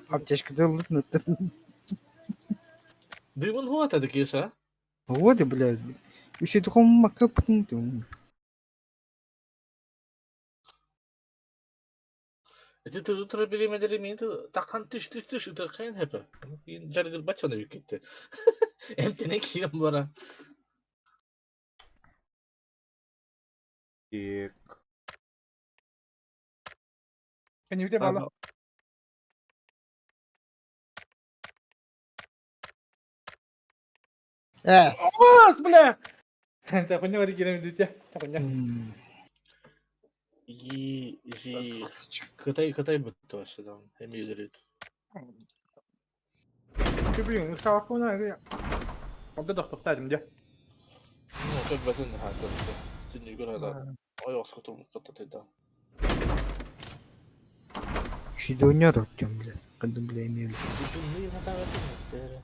Аптечка ыллытын. Дымын хуата киса. Вот и, блядь. Еще таком макапын. Ити тутура бириэмэлэри мин таххан түш түш түш ытырхайын хэпэ. Жаргырбат чону бүккетти. Эмтэнэ киирэн бара. Так. Кэннибите баала. Эс. Аас, бля! Чахуня бары киирэн бүтүтэ. Чахуня. И жи Кытай Кытай бутты başladan. Hem ileri. Ты блин, ыксаабаккына Онто тохтохтаатым дьэ. Ну, как батын хаатар. Түннүгөр хата. Ой, оскотум каттатыда. Шидонер Артем, блядь. Когда, бля, имели. Түннүгөр хата.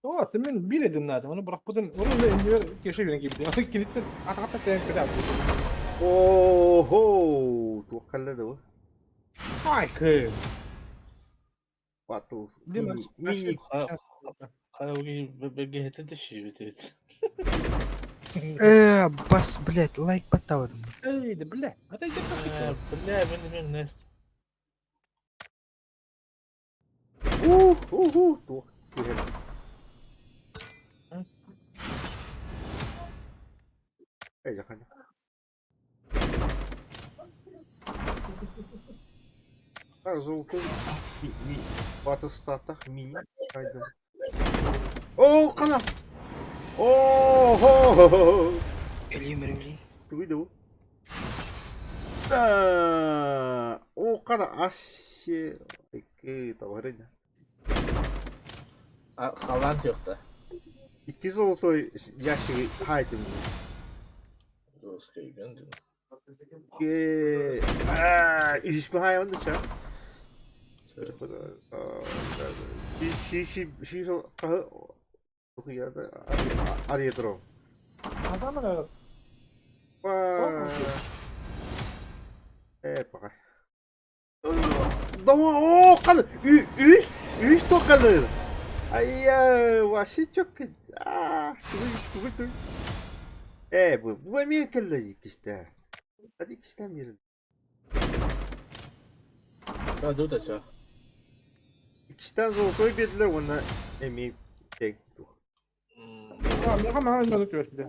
Оо, ты мин биир эдимнаатым, ону бырахпытым, ону иннибэр кеше биэрэн киирбитим. Аны киниттэн атаҕаттан тэйэн көтө Ого! Туох кэллэ да бу? Ай, кы. Батыл. Блин, Мини. Караоке бергehete de şiir Э, бас, блядь, лайк баттавадым. Эй, да бля, это идет Бля, мен мен нест. Ух, ух, ух, туох түһэр. Эй, жахана. Золотой ми батыстатах мини хайдым. О, қана! О, хо, хо, хо. Калимер, Тугуй да бу? Да, о, қана аше. Икки таварына. Халан yokta. Икки золотой ящиги хайдым. Русский гендин. Икки... А, ишпи хайванды ча. Ши ши ши Ариетро. Адамына Э, пока. Дома, о, кал, ү, ү, ү, что кал? Айя, вообще чок. А, тугуй, тугуй, тугуй. Э, бу, бу Америкалар иккисте. Hadi ikisinden biri. Да, да, да. İkisinden золотой бердилер, онна эми тек тух. Меха маҕан малы түбэспитэ.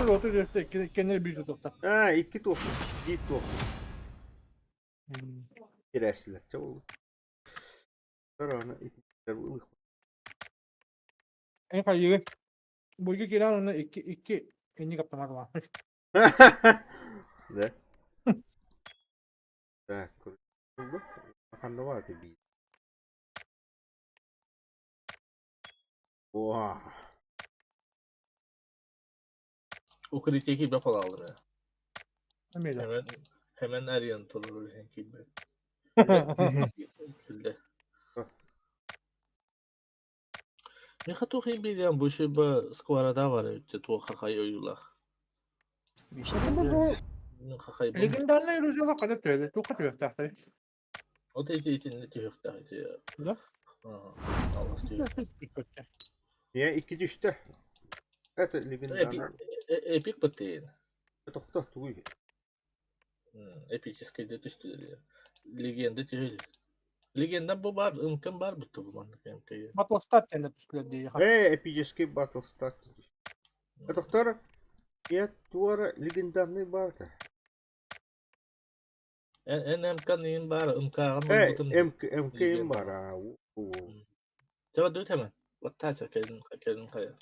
Оту түбэспитэ, иккиэннэри биир тутуохта. А, икки тух, биир тух. Кирээсилэр чэ ол. Аны Эн хайыгын. Буйга киирэн онно икки икки инник аптамат баар. Да. Так, ханна бар би. Oha. Укрытие кибе aldı ya. Эмиэ Hemen hemen Aryan turur kibe. Külde. Миха тухин билен бу шиба скварада бар өтте туха хай оюлах. Хахай бу. Легендарный ружье қада түһэдэ, туохха түһүөхтээхтэрий? От эти эти не түйөктә эти. Да? Аллах түйөк. Я икки түстэ. Это легендарный. Эпик бытын. Тохто тугуй. Эпический де түстү. Легенда түһүл. Легенда бу бар, ымкын бар бутты бу маннык МК. Батлстат тэнэ түскүлэр дии. Э, эпический батл стат. Доктор, я туара легендарный барка. НМК нин бар, МК-гын Э, бутын. МК МК бар. Жаба дүт hemen. Ваттача келин келин кая.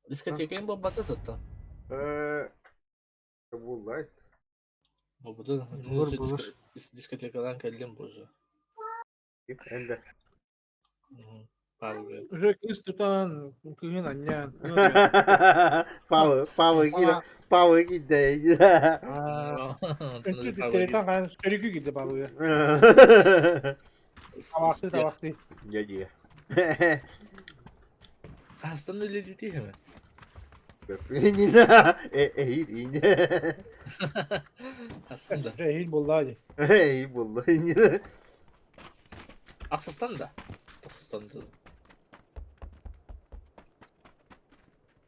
Дискотекаң бу бата тотта. Э, буллай. Бу бата. Булыр, булыр. Дискотекадан келдим бу уже. Энде. Павел. Уже кыыс тутан, кыһын анньаан. Павы, павы кире, павы киде. Үнчү телетан хаан сөрүкү киирдэ баалыга. Табахты, табахты. Я не. Хастан үлелүти hemen. Иннинэ эһиил иннэ. Aslında. Эһиил буоллаа дии. Эһиил буолла иннинэ. Ахсыстан да. Тохсустан да.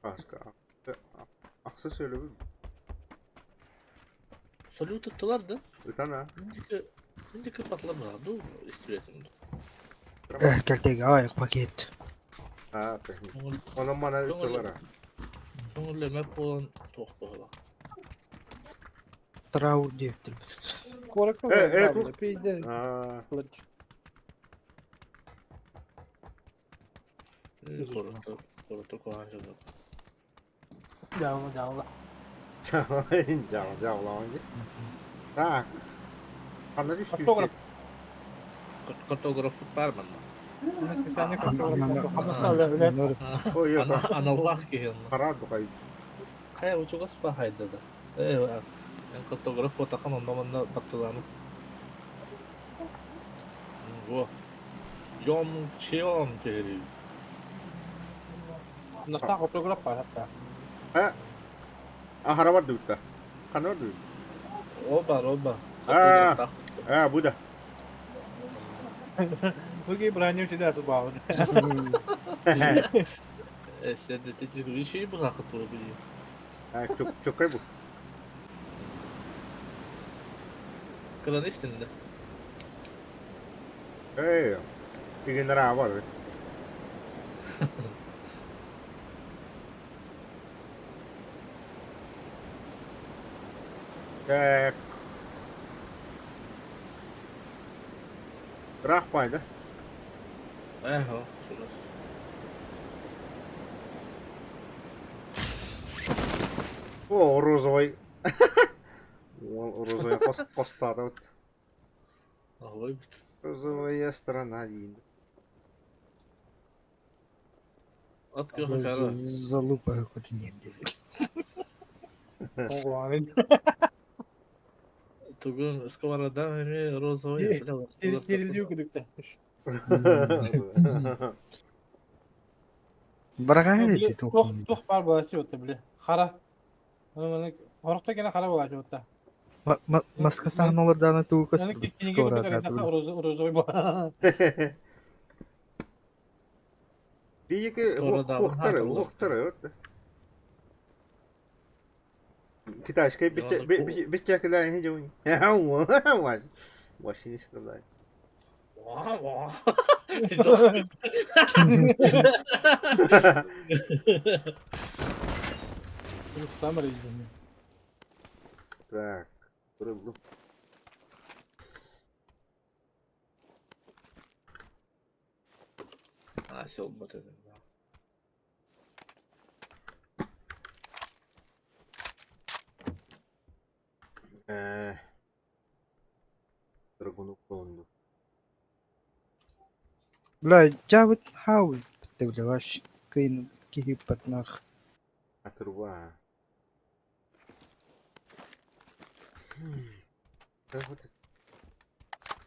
Аска ахса сөйлөбү. Салют ыттылар да. Ытан а. Индики индики патлар ду истибетим. Кэлтэги аайык пакет. А, Онон мана ыттылар. Көңүллэмэ буолан туох быһыла. Траур диэбиттэр бит. Куоракка Э, э, баар пиздец. А, Куоракка куоракка куһаҕан дьоно. Дьаала, дьаала. Жал, жал, Так. Ханна Картограф. түстүү? Картограф баар манна. Специальный картограф. Хамнастаалар үлэ. Ой, Аналлаах киһи онно. Хара духай. Хайа учугас баһайда да. Э, картограф отахан онно манна баттылааны. Во. Йом чиом түһэрий. Хамнастаах картограф баар хатта. А, ахара бар дутта. Ханна бар дут. Оба, оба. А, а, бу да. Выги броню всегда субаут. Сен де бу хакы били. А, чокай бу. Кыран истинде. Эй, игенера бар. Так. Ыраах пайда. Эхо, шулас. О, розовый. Ол розовый костады вот. Ой, Розовая сторона дейін. От кара. Залупа хоть нет. Оҕуанын. Тугун сковорода эми розовый. Терилдүү күдүктэ. Бараға эти Тух тух бар буолааччы бутта били. Хара. Хорохто кene хара буолааччы бутта. Маска сахналардан тугу Аны көстүр киниге сковорода. розовый буолар. Биеки Сковорода, уохтары, ага, уохтары. Китайская биттякилää жуни. Машинисталай. Ва, ва. Тамыр изден. Так, кырылды. А, сел вот это. Драгону колонну. Бля, жабыт хау бля ваш кыйын киһи патнах. Отрыва.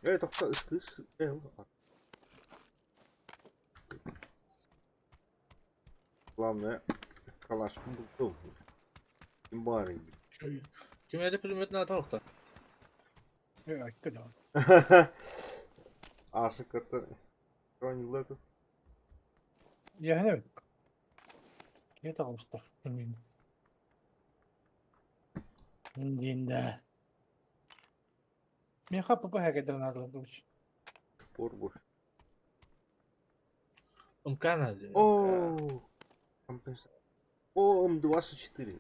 Э, тоқта, ыс, э, Главное, калаш был. Ким бар Ким эде пулемет на тоқта? Айткы Ашык это. Бронилы тут. Я не Кие тағымыстар, білмеймін. Индинде. Мен хаппы хәкеден арлы бұл. Порбуш. Умкана. О, компенсация. О, М24.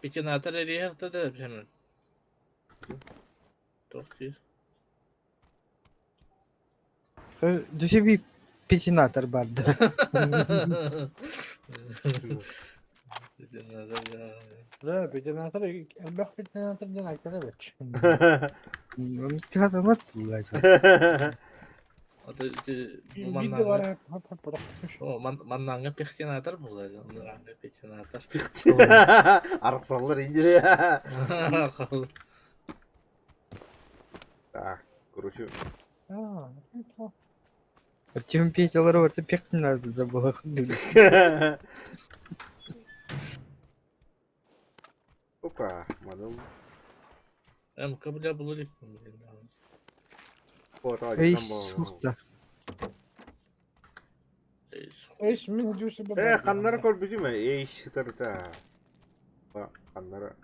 Пятинатор эрихерте да hemen. Тоқтир. Дүсеби пятинатор барды. Пятинатор. Да, пятинатор, элбэх пятинатор ден айтады бәч. Тихатамат. Аты бу Видео бар маннаңа. хап хап бірақ. О, маннаңа пехтинатор булады. Онранга пятинатор. Арықсалар инде. Так. Короче. А, это Артем Петя Роберт пехтин надо забыла. Опа, маныл. МК бля булар блин. Эй, суохта. Эйс, мин дюсы Э, ханнара көрбүтүм ээ, эй сытарыта. Ба, ханнара.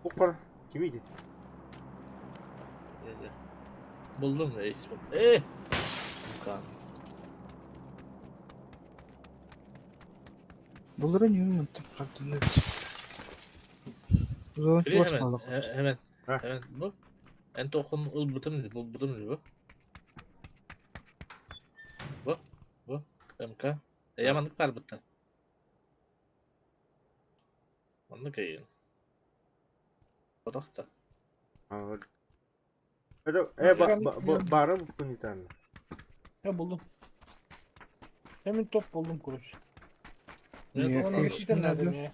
Опа, кимийди? Buldum reis. Eh! Kan. Булара не умеем там правда. Зон Biri hemen, чуваш hemen, Ha. hemen bu. En tohum ılbıtım, bulbıtım bu. Bu, bu, MK. E, yamanlık var bıtta. Manlık iyi. Odak da. Это, э, бары буппун итан. Я buldum. Hemen top buldum kuruş. Не, Ona Эйс, bir şey надо. demedim ya.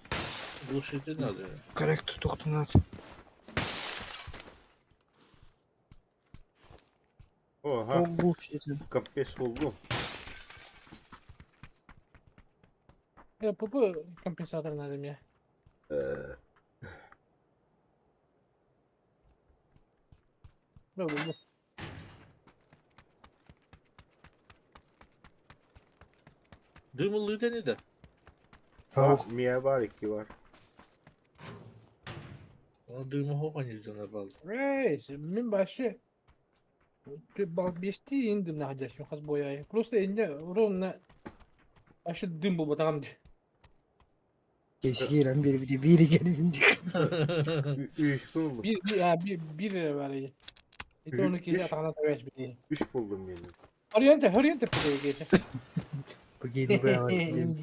Bu şirketi ne alıyor? Корректу тухтунат. Oha, Ого, капец болду. Ya bu kompensatör dedim ya. Ne buldum? Dımıllığı denedi. Ох, Мия бар, iki var. Ona dımı hopan yüzüne bağlı. Reis, min başı бести индим находящим хас бояй. Просто инде ровно başı dım bu batağım. Кесиран бери бери бери geldi. Üç buldum. Bir bir ha, bir bir var ya. İşte onu ki atağına tabii bir. Üç buldum yani. Oriente, oriente pide geçe. Bugün bu ya. İndi indi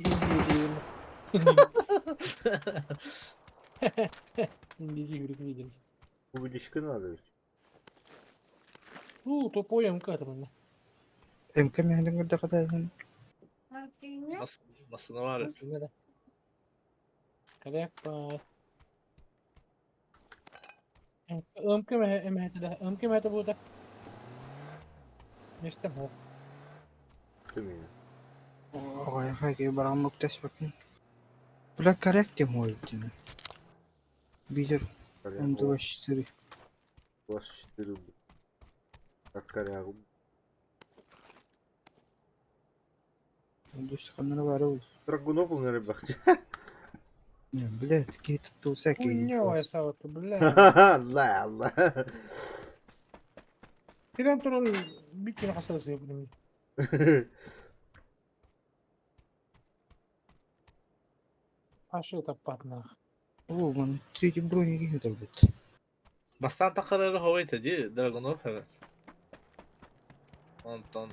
İndi yürü yürü. Bu bir ilişki надо. У, топой МК там. МК мехлин гырда кадан. Mas, masına var ya. Коррект. МК में ام है МК में तो वो था. Нечто мог. Değil mi? Ой, хайки барам муктас бакын. Бля корректе мой дин. Бидер М24. 24. Таккарягым. М24 бар ул. Драгунов наверное, бахча. Не, блядь, такие тут всякие. Хуйня я бля. Allah Allah. Tren турал бик кенә хастасы yapayım. Ашы таппатна. О, вон третий броник не будет. Бастан takarları havaydı di Dragunov hemen. Ondan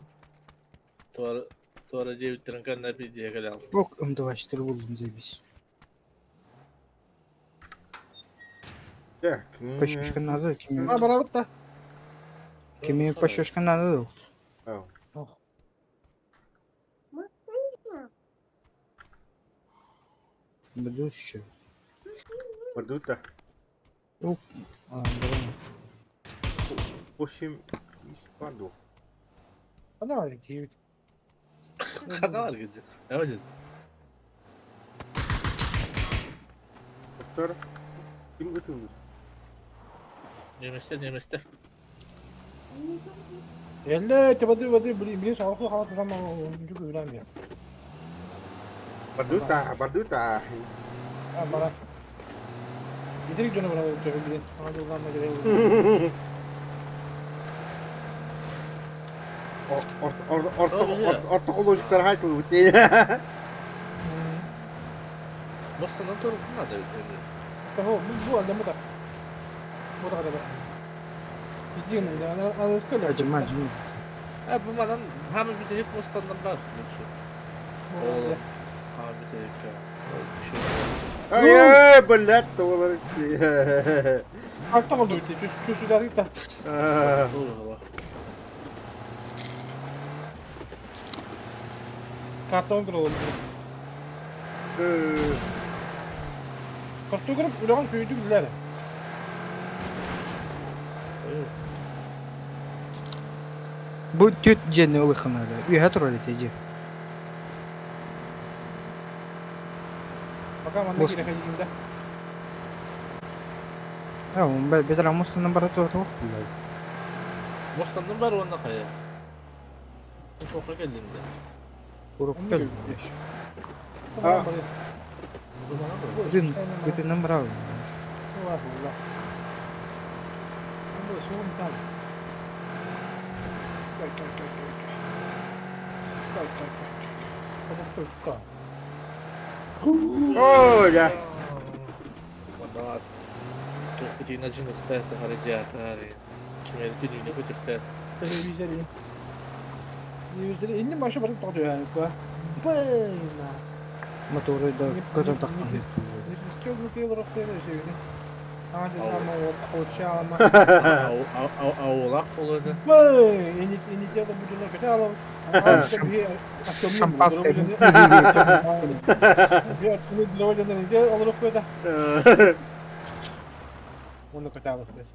Tuara Tuara cevittirin kanına bir diye gel aldı. Бок М24 buldum заебись. Так. Пощечка надо, кими. А, барабытта. Кими пощечка надо. Ох. Буду еще. Бардута. А, давай. Восемь испаду. Ана var ki. Kana var gece. Evet. Doktor. Kim götürdü? Nemeste nemeste. Elle tebadi badi bili bili sağlıklı halat ama çünkü öğrenmiyor. Barduta, barduta. Ha bana. Giderek dönü bana ötürü bilin. Bana yollanma gereği. Ортологиктар хайтыл бит. Бостанан торупун надо. Bu bu adam bu da. Bu da kadar. Gidiyorum ya. Ana ana Acım acım. Ha bu madan hamı bir tek Bostandan var. Oğlum. Hamı bir tek ya. Ай, ай, блядь, олар. Altta oldu bitti. Çüz çüz dedik de. Allah. Karton kırıldı. Картограф үлэҕин күүтүк үлэлэр. Бу түт дьиэни ылыххына да үөһэ турар ити дьиэ. Пока манна Мус киирэ кэлиим да. А, бетер мустанан бара туох буллай. Мустанным бар уонна хайа. Тоққа келдиң да. Урукка А. Бүтүн бүтүнэн барабын. Оо, дьэ. Манаас туохпутина жыныхта харадиатари. Кимери түнүүнэ көтүртэ. Телевизор. Телевизор инни маша барып тоқтоо ба. Байна. Мотору да көтөн таххан. Ауылақ толады. Шампанское.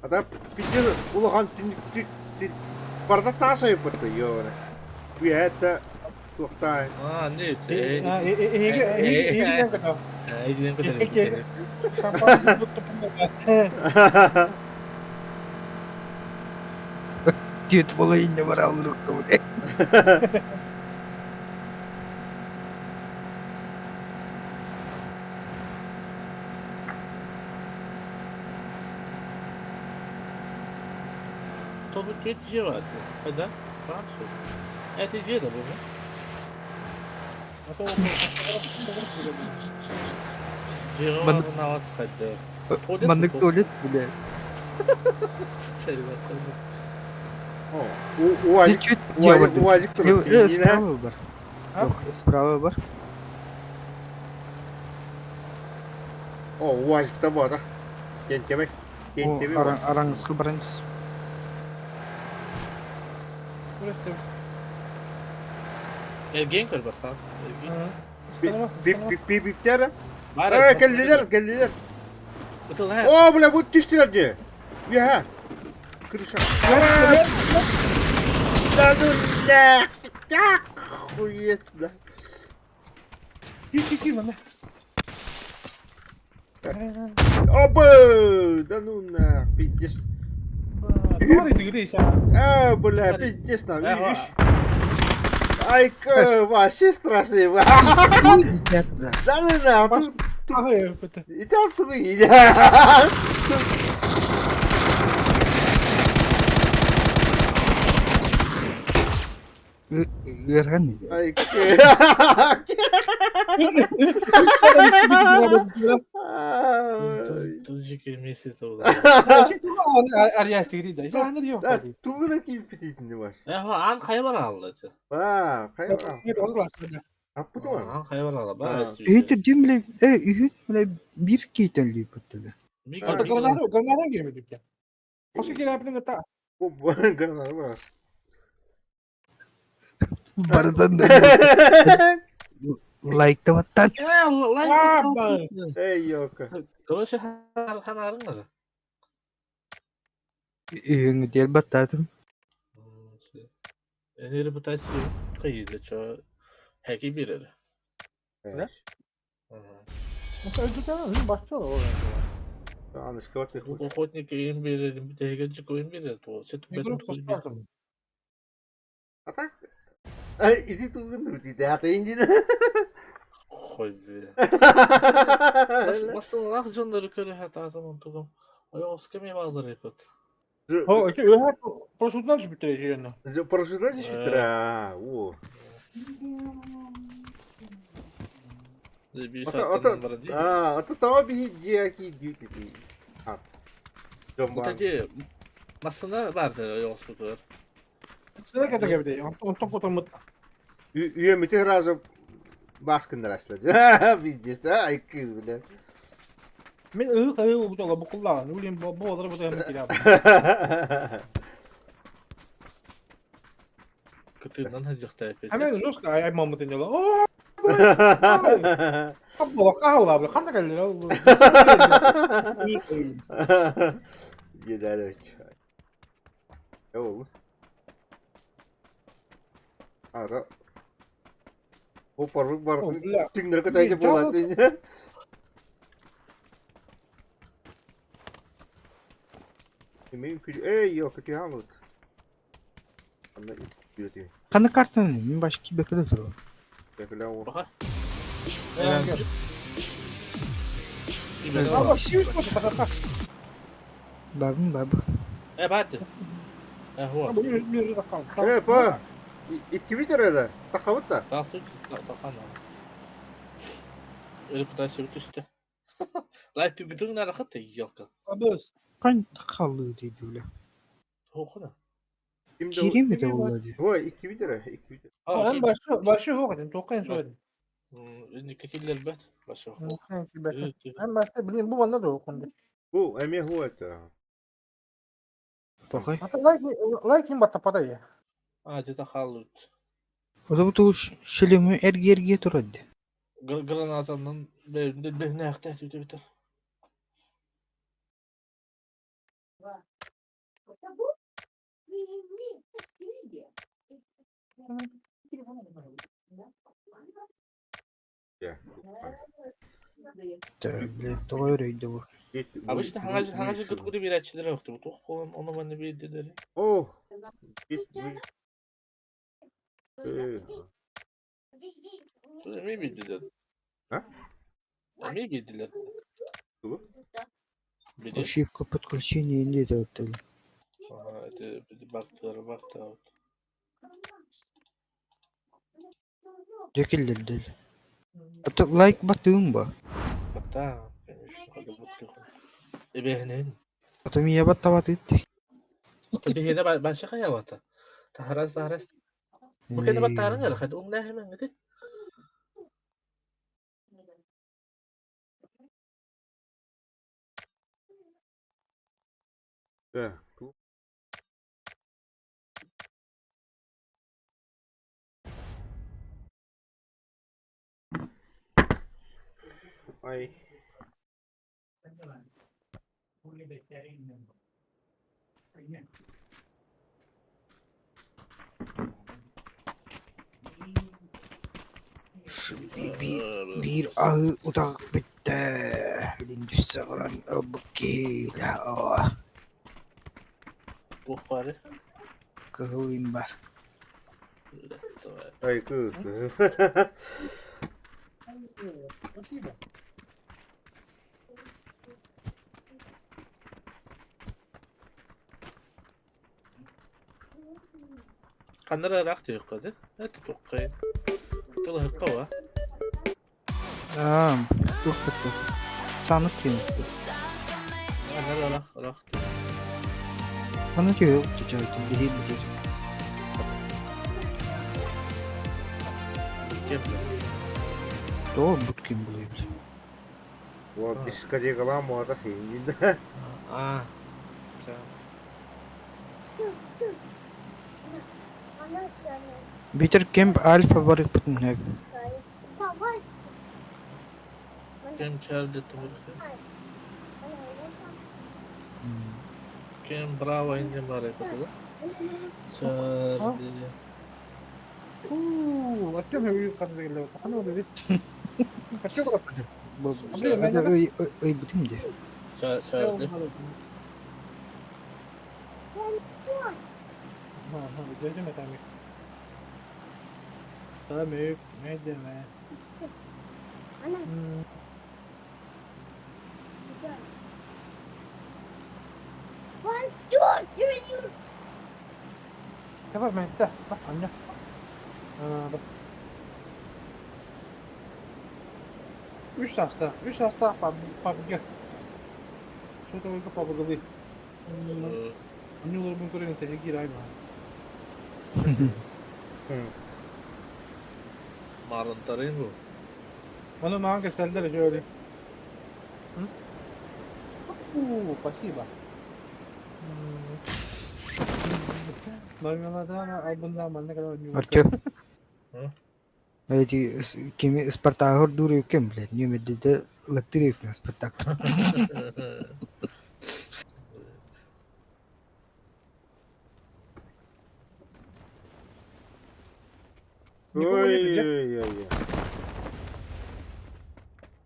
Ата пиздец улахан түннүк барда таас айыппытты ёра. Үйэтэ туохтай. А, не, Түт бола инне бара урукка бу. Тобу түт же бар. Қайда? Француз. Это же да бұл. Жеға нават қайда. Маннык туалет бля. Уазик Чуть дьявол. Уазик Справа бар. Справа бар. О, уазикта бар. Тентеме. Тентеме. Араңызгы барыңыз. Эрген көр бастан. Биптер. Э, келдилер, келдилер. О, бля, бу түстүлөр же. Яха. Крыша. Да ну да. Так, хует, да. Опа! Да ну на, пиздец. А, бля, пиздец на, видишь? Ай, вообще страшный. Да ну на, тут... И там тут Ыархан. Ай, Тужик месяц ол. Тугуна кийип кетейтин бар. Ан қай бар алды. А, кай бар. Аппы Ан қай бар алды. Ба. Өйтүр дим биле, э, үйүт биле бир кейтен лүйп өттүлө. Бардан да лайк табаттан. Эй, ёка. Короче, ханарыңар. Үйүңү дел баттатым. Энери бутасы кыйды чо хеки бирер. Ne? Охотник им берер, битеге чык им берер. То сет бетин туз бир. А так? Ай, иди тугун рути, да, ты инди. Хойды. Nasıl laf canları köre hatta adamın tugum. Ay oskemi bağlar yapıt. Парашютан түшүптүр. О. Bir saatten bara değil. А, ата тава би диаки дьюти. А. Бутади масына барды yolsuzlar. Үйөмүтү сразу баскындар аслар. Пиздец, да, ай кыз, бля. Мен ыы кайы бу бу куллаган. Үлем бу олар бу тайм килеп. Кытыынан хажыкта yapıt. Hemen жестко аймамытын жала. О, Буолуохха ханна кэллилэр? Дьиэлээрэч. Ол. Ара. Бу парвык бардын түҥнэри көтөөчү буолаатын. Эй, йо, көтүһаамыт. Ханна картаны мин башка киирбэккэ да турабын. Баха. Бабын бабы. Э бааты. Э хуа. Э па. Иккибит эрэ Тахабыт да. Тахсыт тахан. Өлүп түстэ. Лай түгүтүң нарахат елка. Абыс. Кан халлыы дейдүүлэ. Тоохуна. Киирим этэ буолла дии. Ой, иккибит эрэ, иккибит. Эн башы башы хоқ этин, тоққайын соғын. Инникке киллэрбэт. Башы хоқ. Эн башы билин бу манна да оқынды. Бу эме ху это. Тоқай. Ата лайк лайк им батта падай. А, это халлут. Ода бу шлемы эрге-эрге турады. Гранатанан бэһнээхтэ түтүбүтэр. Тоҕо өрөйдө бу. Обычно хаҥас кыткуду биэрээччилэр охтубут. Туох буолан ону манна биэрдилэр. О! Эмиэ биэрдилэр. А? Эмиэ биэрдилэр. Тугу? Били. Ошибка подключения не это. Ага, это бактар, бактар. Дьэкиллэрдэл. Ата лайк батыым ба. Баттаа, конечно, когда буттуху. Эбэһинин. Ата мия баттабатыт. Табиһинэ баша хаялата. Тахарас тахарас. Бу кэнэ баттаарың эрэ хад уҥнаа хэмэҥҥити. Да. Ай. Биир аһыы утах бүттэ. Илин түссе ылбыт киһи Туох баары? Кыһыл им бар. Ай, кы. Спасибо. Ханнара ыраах түһүөххэ Это туоххайын. Тылыһыкка ва. Аа, туох бэтэ. Санык ким. Ханнара ыраах ыраах. Аны түһүөх чачайтын биһи битир. Кем? Тоҕо бут ким булуйбут. Вот дискотекалаан буолата хиҥҥин. А. Битер кемп альфа барыппытын хөп. Кем Чарли Тумурха. Кем Браво инде бар это Чарли. Уу, Артем ханна ханна бит. Артем Ый бутым де. Чарли. One, two, three. Давай, мен, да, Аня. Үс аста, үс аста пабга. Что-то пабгалы. Анюлар көрген сәжеге райма. Марынтарын бу. Оны маған кесәлдер şöyle. У, спасибо. Мармеладана албында манна kadar Артем. Эти кими Спартагы ордуур ким, блядь, нүөмэрдиде ылаттыыр эбиккин Спартак. Никого нету, где? Ой-ой-ой.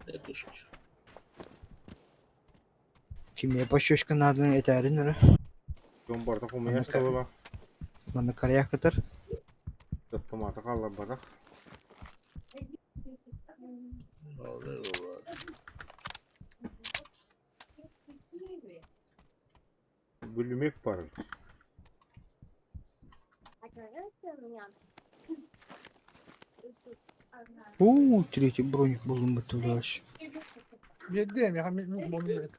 Это уж. Кимиэ пощечка нааданы этээрин эрэ. Дьон барыта хомуйа сылыла. Манна карьяк кытар. Автоматы хаалларбатах. Бүлүмүк бар. Уу, третий броник буллум бытылааш. Биэрдиэм, я мин бомбит.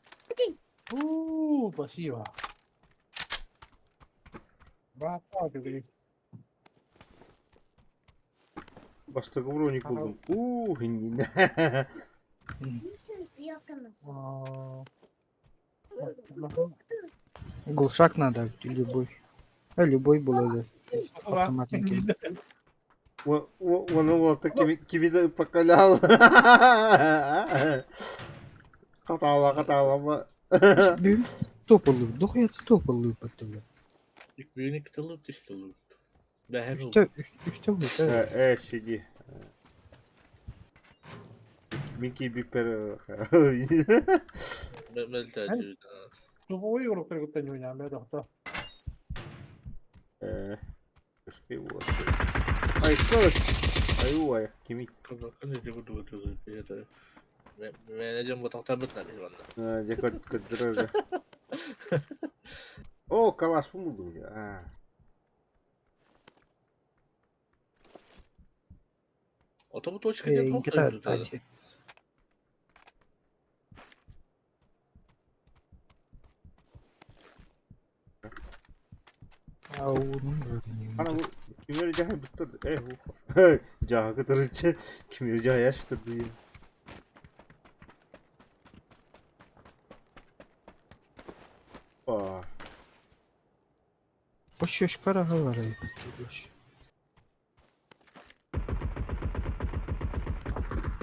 У, спасибо. Братан, ты Бастакы броник булдум. Уу, иннинэ. Глушак надо, любой. А любой было да. Автоматненький. Оны уолта кими покалял. Катаала, катаалама. Тополы, дохуя ты тополы бля. Büyüğünü kıtalıp düştü. Ben Үстэ, үстэ будет, э. Э, сиди. Мики бипер. Ben Тугуй уруктар кытта ньунян бе дохто. Э, Ай, кыш. Ай, ой, кими. Менеджер ботақтан бітті банда. Дьэ көрдөрөр. О, калаш булдум. А. Otobu точка Э, diye инкета, тати. Ау, ну, Ана бу кимер жаһай буттар. Э, жаһа кытырычы. Кимер жаһай ашытыр. Па. Пощечка говорит.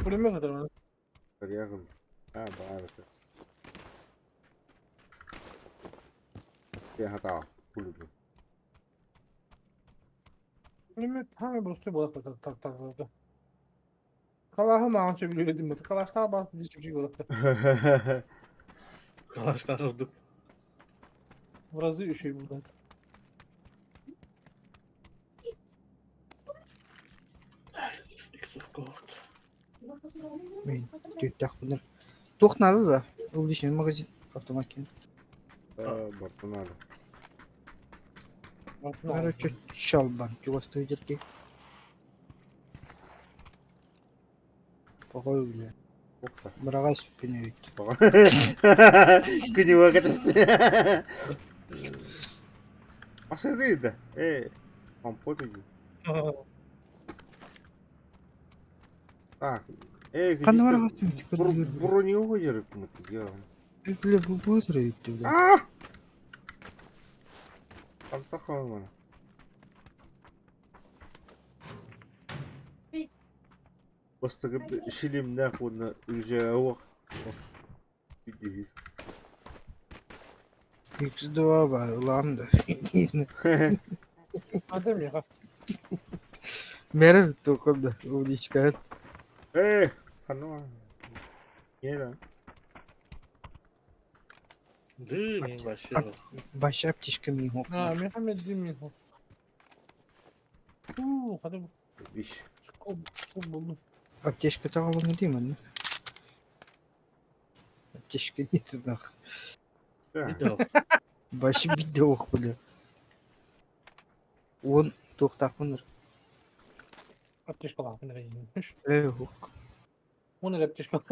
Пулемет это. Карьягым. А, баар. Я хата. Пулю. Пулемет хаме босты болот так так так. Калаһы маҕан сөбүлүүр бут. Калаштаа баас дичүчү болот. Kalaşlar olduk. В разы еще и будет. X of gold. Мен төттөх бұныр. Тух надо да. Уличный магазин. Автомат. Бартонада. Короче, чалбан. Чего стоит дерки? Похуй, бля. Опа. Бырагай спине ведь. Күнү катасты. Асырды Э, компот иди. Так. Э, Қандай барға Броню көтеріп я. Бля, бұл бөтірі өйтті, бля. А! Тамса қалмана. Бастығы шилемнәк оны үлже ауақ. X2 бар, улам да. Адам я. Мере тоқында, умничка. Э, қаны. Не Dı min başlıyor. Баша аптечка ми А, Мехамед Димин. У, хады Биш. скоб скоб болду. Аптечка тағаланы деймін, Аптечка нет, нах. Bir de Башы бидде оқ, бля. Он тоқтақ бұныр. Аптечка лапын рейин. Э, оқ. Он эле аптечка.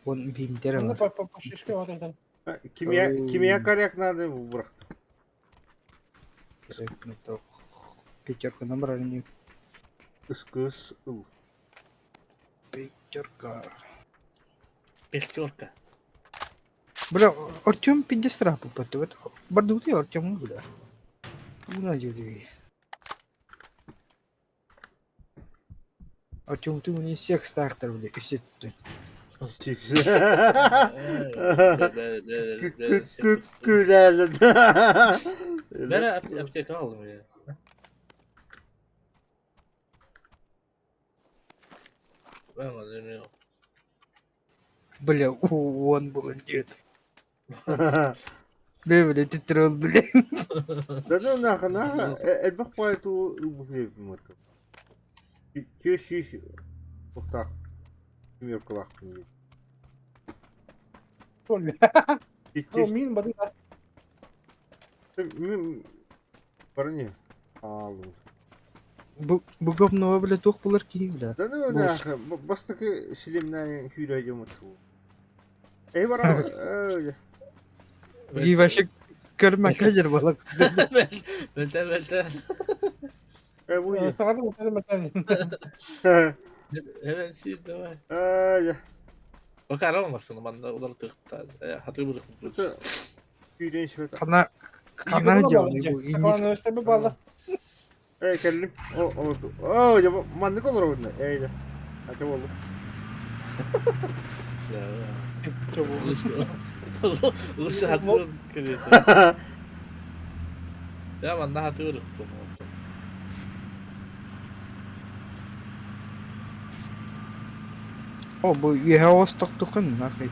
Он бинтері Ну, бар. по по шишке вот это. Кимия, кимия коряк надо бұрақ. Пятерка набрали не. Үскіс ыл. Пятерка. Пятерка. Бля, Артем пиздец рапу потом. Бардуты Артем, бля. Уна дедви. Артем, ты у не всех стартер, бля, и все ты. Күләлі. Ben apteka aldım ya. Ben malzeme yok. Бля, он был дед. Бля, бля, ты трол, бля. Да ну нахуй, нахуй, элбэх баайы ылбыт Түс ухтаах семеркалаахпын диэн. Мин бады Мин барани аалым. Бу бу говно, бля, туох булар киһи, бля. Да ну нахуй, бастакы силимнээн күүрэ дьоммут. Эй бара И вообще көрмөккө жер балак. Бэлтэ бэлтэ. Э бу Саҕата мэтэн Hemen sil давай. Э Bakar olmasın bana ular tıkta. Hatır bırakın. күүрэн шөт. Хана хана дьалны бу иннис. Саҕана балла. Э кэллим. О о о я маннык олоробун. Эй да. Ата болду. Лучше hatır Ya ben hatır bıraktım. О, бу үөһэ оҕус тохтукун нахуй.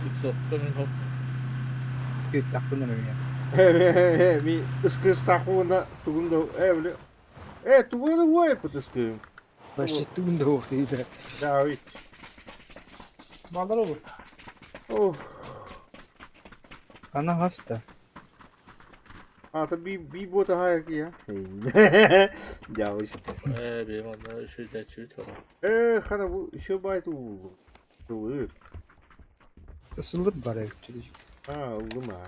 Yükseltme min hop. Күөттахпын эрэ. Э ми ыскыстахуна тугун да э били. Э тугун да уой пытыскым. Вообще тугун да уох дейді. Да ой. Балдар olur. О. Ана хаста. А то би би бота хая кия. Да ой. Э benim onda şu da çüt var. Э хана бу еще байт уулу. Тулы. Ысылып бар эбит. А, улума.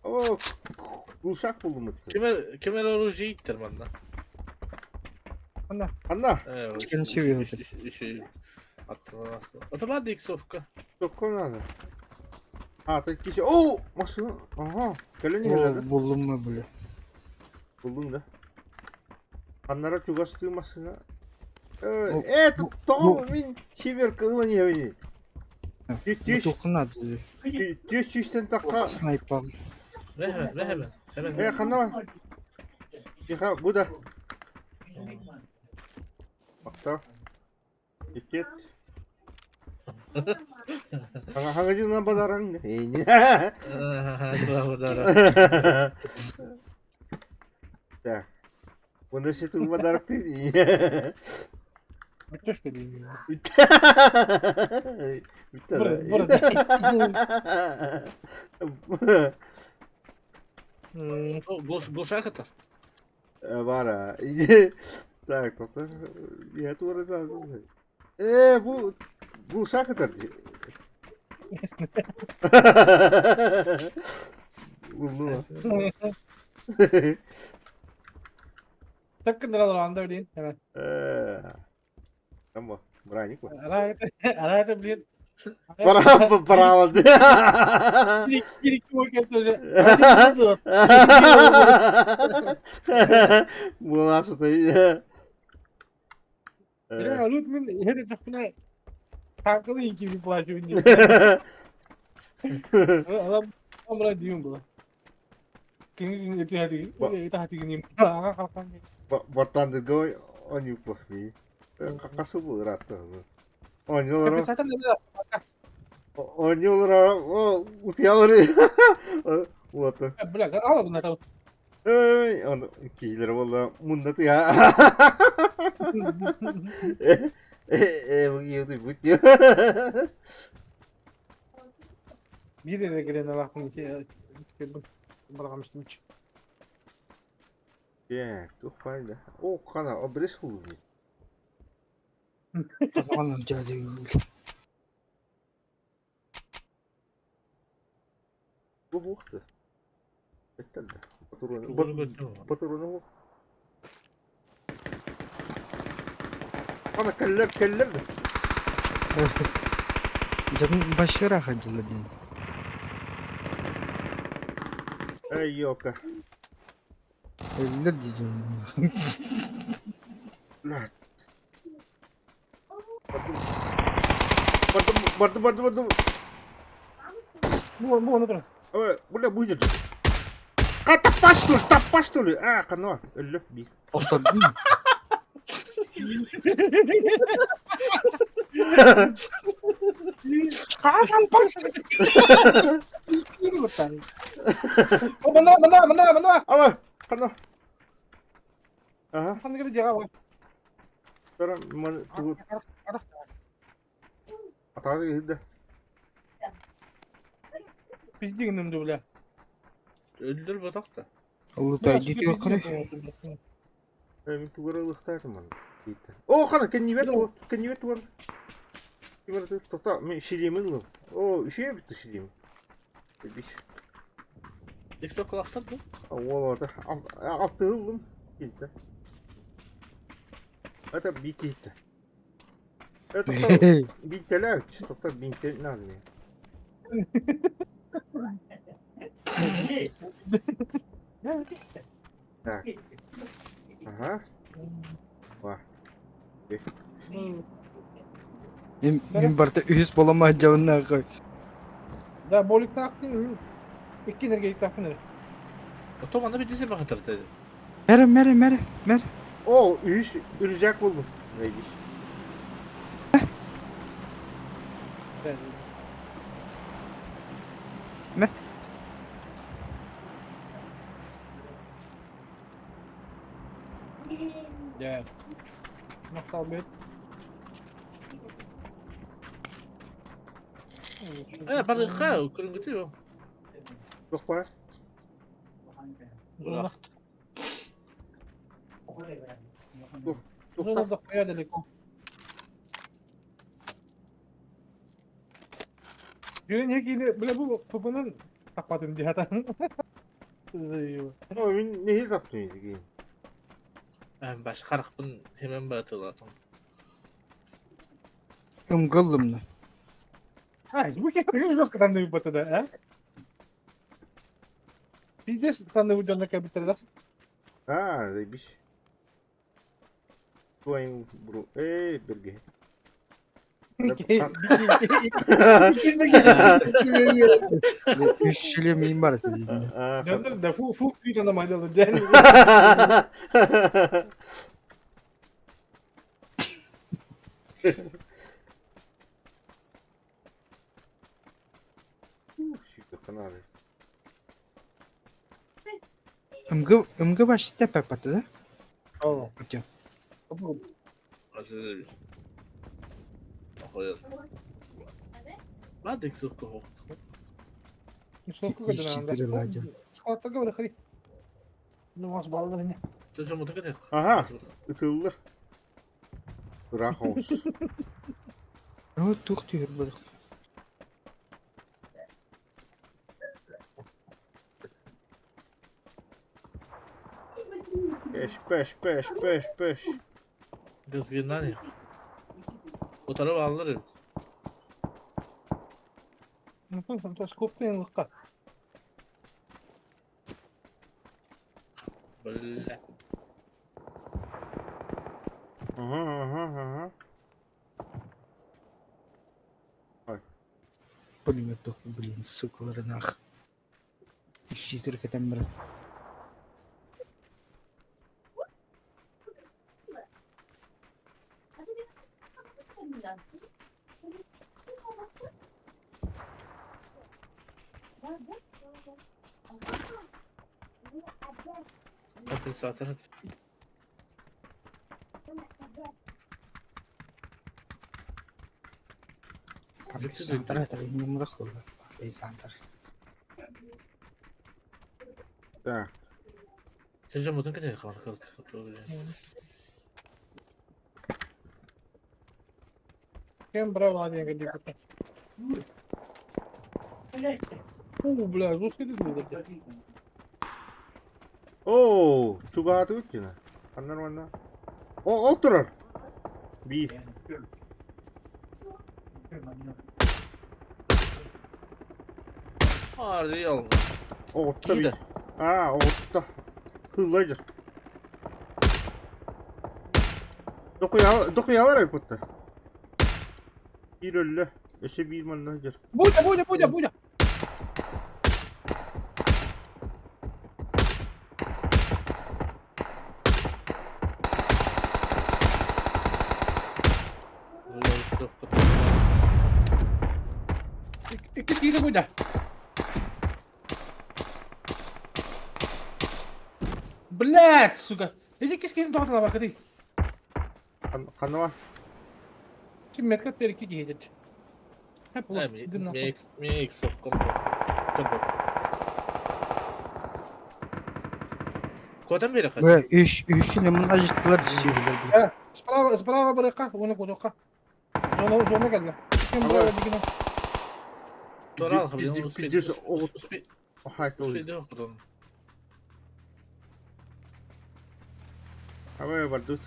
О, кулшак булдум. Kemer kemer orucu ittir bana. Ана. Анна, Çıkın seviyor. Şey attım aslında. Otomatik dik sofka. токко надо. А, так киши. О, машина. Ага, кэлен О, иһэлэр. буллум ма бля. Булдум да. Аннара чугастыы машина. О, Э, бу- тоҕо мин сибир кылын иһэбини. Бу Түс туоххун түс түстэн тахха. Снайпал. Ve hemen ve hemen. Hemen. Э, ханна. Тиха, бу да. Бакта. Икет. Хага хага жына бадараң. Bravo dara. Так. Онда се тугу бадарак ти. Бүтөш dediğim. Бүтті. Burada burada. Gol atar. Бара. Так, тоқта. Я тура Э, бу бу шакатар. Уллу. Takın liralar anda bilin hemen. Э. Там браник. Арата bilin. Пора пора алды. Bir bir iki vakit önce. Була что-то. Ya Lütfen her tarafına takılı iki bir plaşı bindi. Adam amra diyorum bu. Кини ити хати ити хати гини. Ага халкан. Бартандырга онюк бахми. Какасы бу ыратты. Оньолор Сатан да оньолор о утиялары. Вот. Бля, ал буна тау. Эй, он кийлер болла мунда тыя. Э, бу кийди бут. Bir de girene bakın ki bırakmıştım hiç. Е, тух файда. О, кана, обрез хулу. Аны дяди. Бу бухты. Беттелде. Патроны. Патроны бу. Ана келлер келлер. Дьон башыра ходила дин. Эй, ёлка. Өллөр диэжим. Блядь. Бардым, бардым, бардым, бардым. Бу, бу, ону турар. Ой, бля, будет. Ка, таппаш, что ли, таппаш, что ли? А, кано, өллө, би. Охтордун. Хаан пас. Манна, манна, манна, манна. Ама, кано. Ага. Ханнык эрэ дьиэҕэ бар. Тара, маны, тугу, атаҕа иһирдэ. Пизди гынным дуу, бля. Өлдөр ботох да. Улутай дитиэ Мин тугу эрэ ылыахтаатым манна. Оо, хана, кэннибэр тугу, кэннибэр тугу эрэ. Тота, мин шилимин ылым. Оо, үчүгэй эбит шилим. Икки кылахтар дуу? Уол оҕото алтыһы ыллым. Киирдэ. Это биир киһитэ. Это бииртэлээбит. Тоқтор бииртэ надо мне. Так. Ага. Ва. Мин мин барыта үһүс буоламмаһа дьабыннааххай. Да, боликтаахпын, икки энергетиктаахпын эрэ. Потом аны бидесе бахатырды. Мэрэ, мэрэ, мэрэ, мэр. О, үһүс үрүзээк буолбут. Видишь. Мэ. Дьэ. Махтал бит. Э, барыхха, көрүнгүтү yok. Туох баар? Бырах. Туох Дьүөн киини бля бу пупунун таппатым дии хатан. О, мин нэһиил таптым итигин. Ben başka харахпын hemen батылатым. Ымгыллымна. А, бу киһи жестко танны бата да, а? Пиздец танны дьонно кэлбиттэр да. А, заебись. Твоим бру. Эй, берге. Үс шиле миин бар этэ дии. Дьоннор да фул фул твит ана майдалы дьэн. Ымгы ымгы башта папата да? Оо. Артем. Ага, ытыллар. Ыраах оҕус. Оо, туох түһэр буолуох. Пеш, пеш, пеш, пеш, пеш. Утары алыр. Бля. Ага, ага, ага. Пулемет туох, блин, сукаларынаах. Иччитир кэтэн баран. Компенсатор. Компенсатор это не мудах Компенсатор. Так. Сержан мутун кете калды. Кем брал диэн диэбитэ. Оо, бля, жестко дии. Оо, чугаһаатыбыт дьиҥэ. Ханна манна? О, ол турар. Би. Арыйал. Оҕутта би. Киирдэ. Аа, оҕуста. Хыллайдыр. Дохуялар айбыттар. Биир өллө. Өссө биир манна сылдьар. Будя, Будя, Будя, Будя. Икки киирэ Будя. Блять, сука. Эти кискини тоҕотолабаккытый? Ханна Ким метка терки киһи Куотан биэрэххэ. Бля, үс үсүн эмин ажыттылар сүүрүлэр. Справа, справа барыахха, уонна куотуохха. Зона, зона кэллэ. Ким браво дигина. Тура Пиздец, Давай бардут.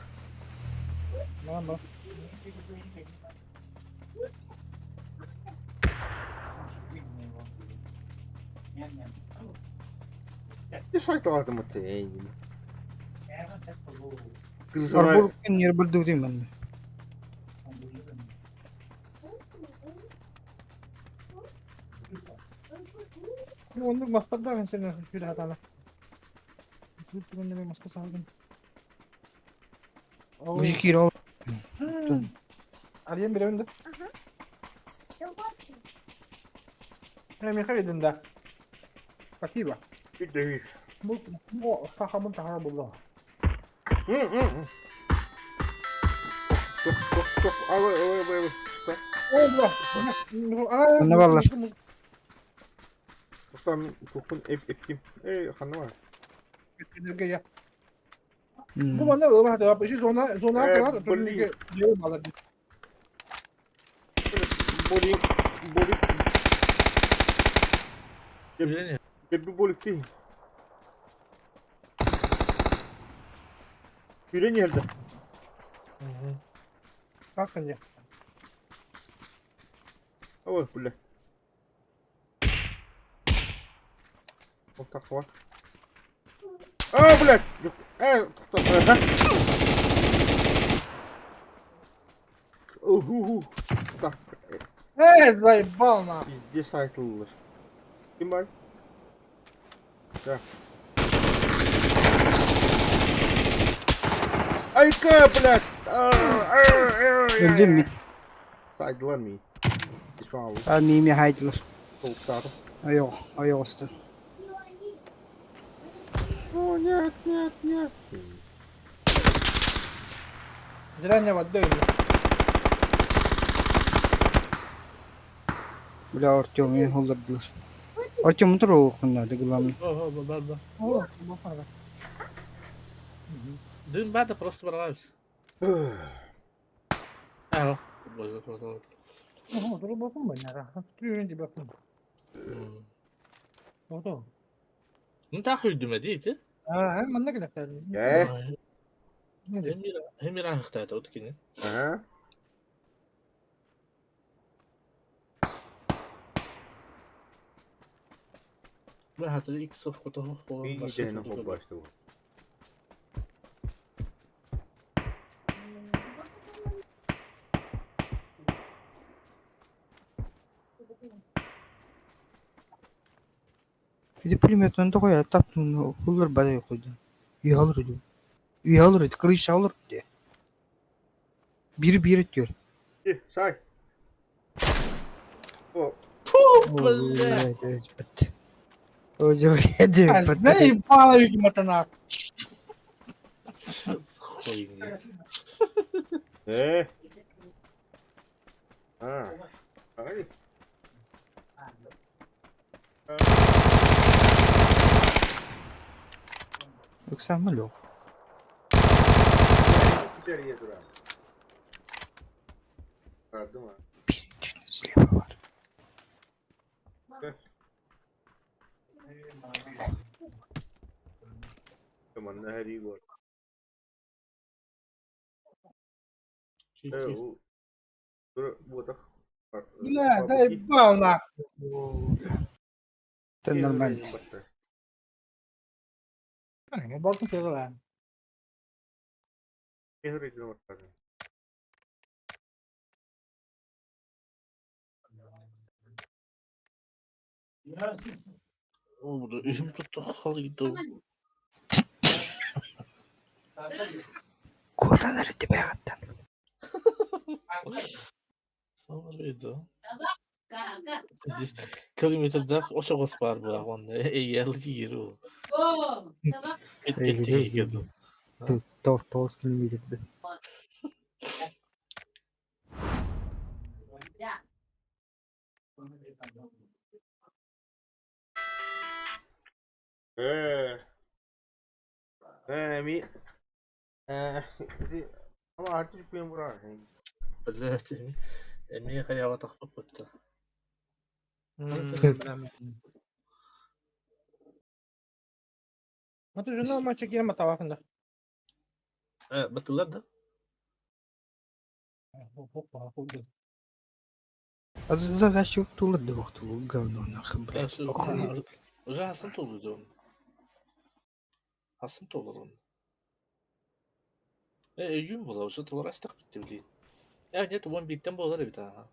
Мама. Арбур нер бир мен. Оннук мастардаах сен күлэ хатана. Күл маска саалдым. Бу киир ол. Арыйан бирэбин да. Миэхэ виден да. Спасибо. Бу бу сахамын таһара булла. О, бла. Манна баллар. Бу манна ылах да, бу зона зона калар, блин. Болик, болик. Болик değil. Biri nerede? Как они? Ой, бля. Вот так вот. А, блядь! Кто? Уху. Так. Эй, заебал на. Пиздец айтылыр. Ким бар? Да. Айка, блядь! Öldüm mü? Saydılar mı? İsmail. Ha mimi haydılar. Soğuklar. Ayok, ayok üstü. О, нет, нет, нет. Зря воды. Бля, Артем, я холдырдылар. Артем тур окунна, да главное. О, бар, бар. О, бахара. Дün ben de просто барабыз. Аа. Боже, боже. О, тур бахум баняра. Трюн ди бахум. Ото. Ну так үйдүмө дейт. Аа, манна келет. Э? Хемир ахтата уткини. Ага. Бахата икс оф кото İyi başta bu. Bir de пулеметын да коя, таптым, хуллар бадай койду. Үй алыр иди. Үй алыр иди, крыша алыр иди. Bir bir diyor. Say. О, Бля. Блядь. Ой, блядь, Заебало, видимо, нахуй. Хуйня. Э. А. Ай. Оксана Лёв. Bir слева var. Бля, заебал нахуй. Это нормально. Балтын тыгыла. Oldu. Ühüm tuttu. Halı gitti. Куотан эрэ тибэҕиттэн. Sonraydı. Kilometrde oşoğuz var bu onda. Eyyerli yeri o. Et girdi. Тоғыз километрді. Ми Ama artık ben buraya. Эмиэ хайаабатахпыт. Аты журнал мача кирем атабакында. Батылар да. Задача тулы вахту говно нахуй, блядь. Охуеть. Уже Hasan toluydu onun. Hasan tolur onun. Öйüm була, уже толар астак битти билин. Я нет, он биттен болар бит ага.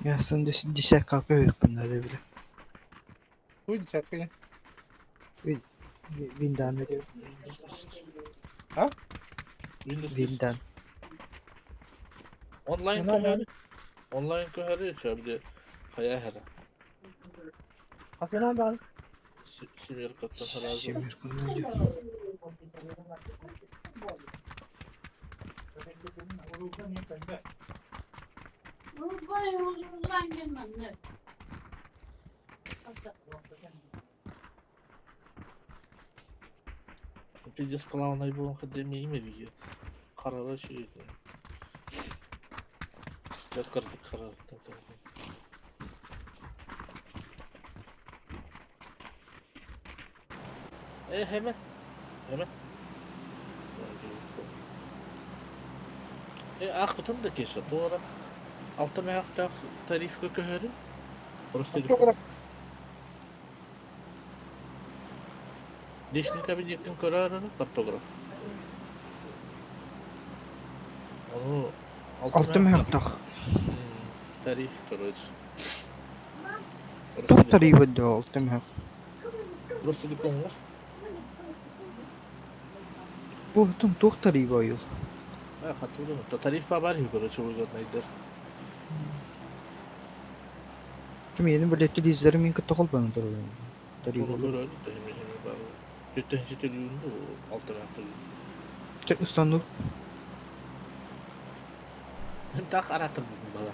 Я сан десятка капе надо бля. Туй десятка. Виндан или А? Виндан. Онлайн көһөрү. Онлайн көһөрү чөбдө хая хара. Хасынан да. Семеркаттан сразу. Семерка найдет. Пиздец плавный был академии имя видит. Карара чует. Я карты карар. Hemen. Hemen. Ах, da keşke. Doğru. Altta mehakta tarif köhörü. Orası telefon. Личный кабинеттин көрөрү картограф. Onu Алты мехактах. Тариф, короче. Тух тариф да алты мехак. Просто телефон var. Бу тух тариф айыл. Ha, hatırladım. Тариф бар короче, выгодно. Ким yeni bir телевизоры мен кытта колбаны туру. Тариф. Olur öyle de hemen var. Kötü televizyon altı mehakta. Устану. Так аратыр бүгін бала.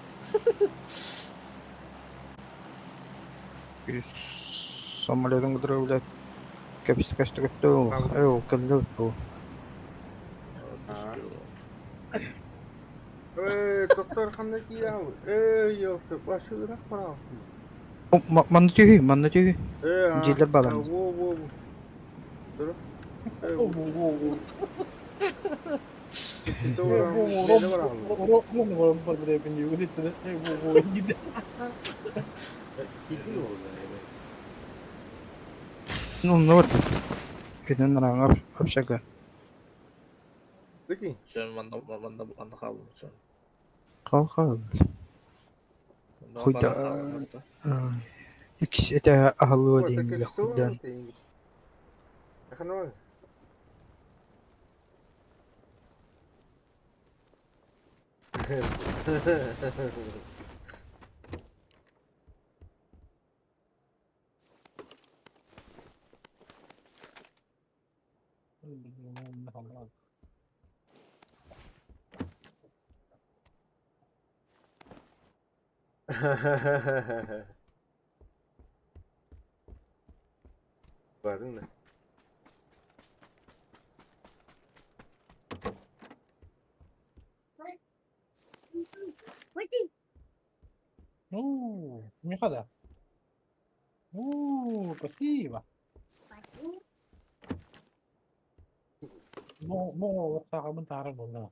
Самолетын кытыры блядь. Кепсті кәсті көтті ол. Эй, келді ол. Доктор қандай киям? Эй, yok, başı ırak bana. Манна түйі, манна түйі. Желдер балам. Во, во, во. Dur. Во, во, во. Ну, ну вот. Кеден раңар общага. Peki. Sen manna manna manna kaldım sen. Кал кал. Хуйда. Икс это ахлы дейм бля хуйдан. Gördün mü? Ну, Михада. Ну, спасибо. Мо, сағымын тары болды.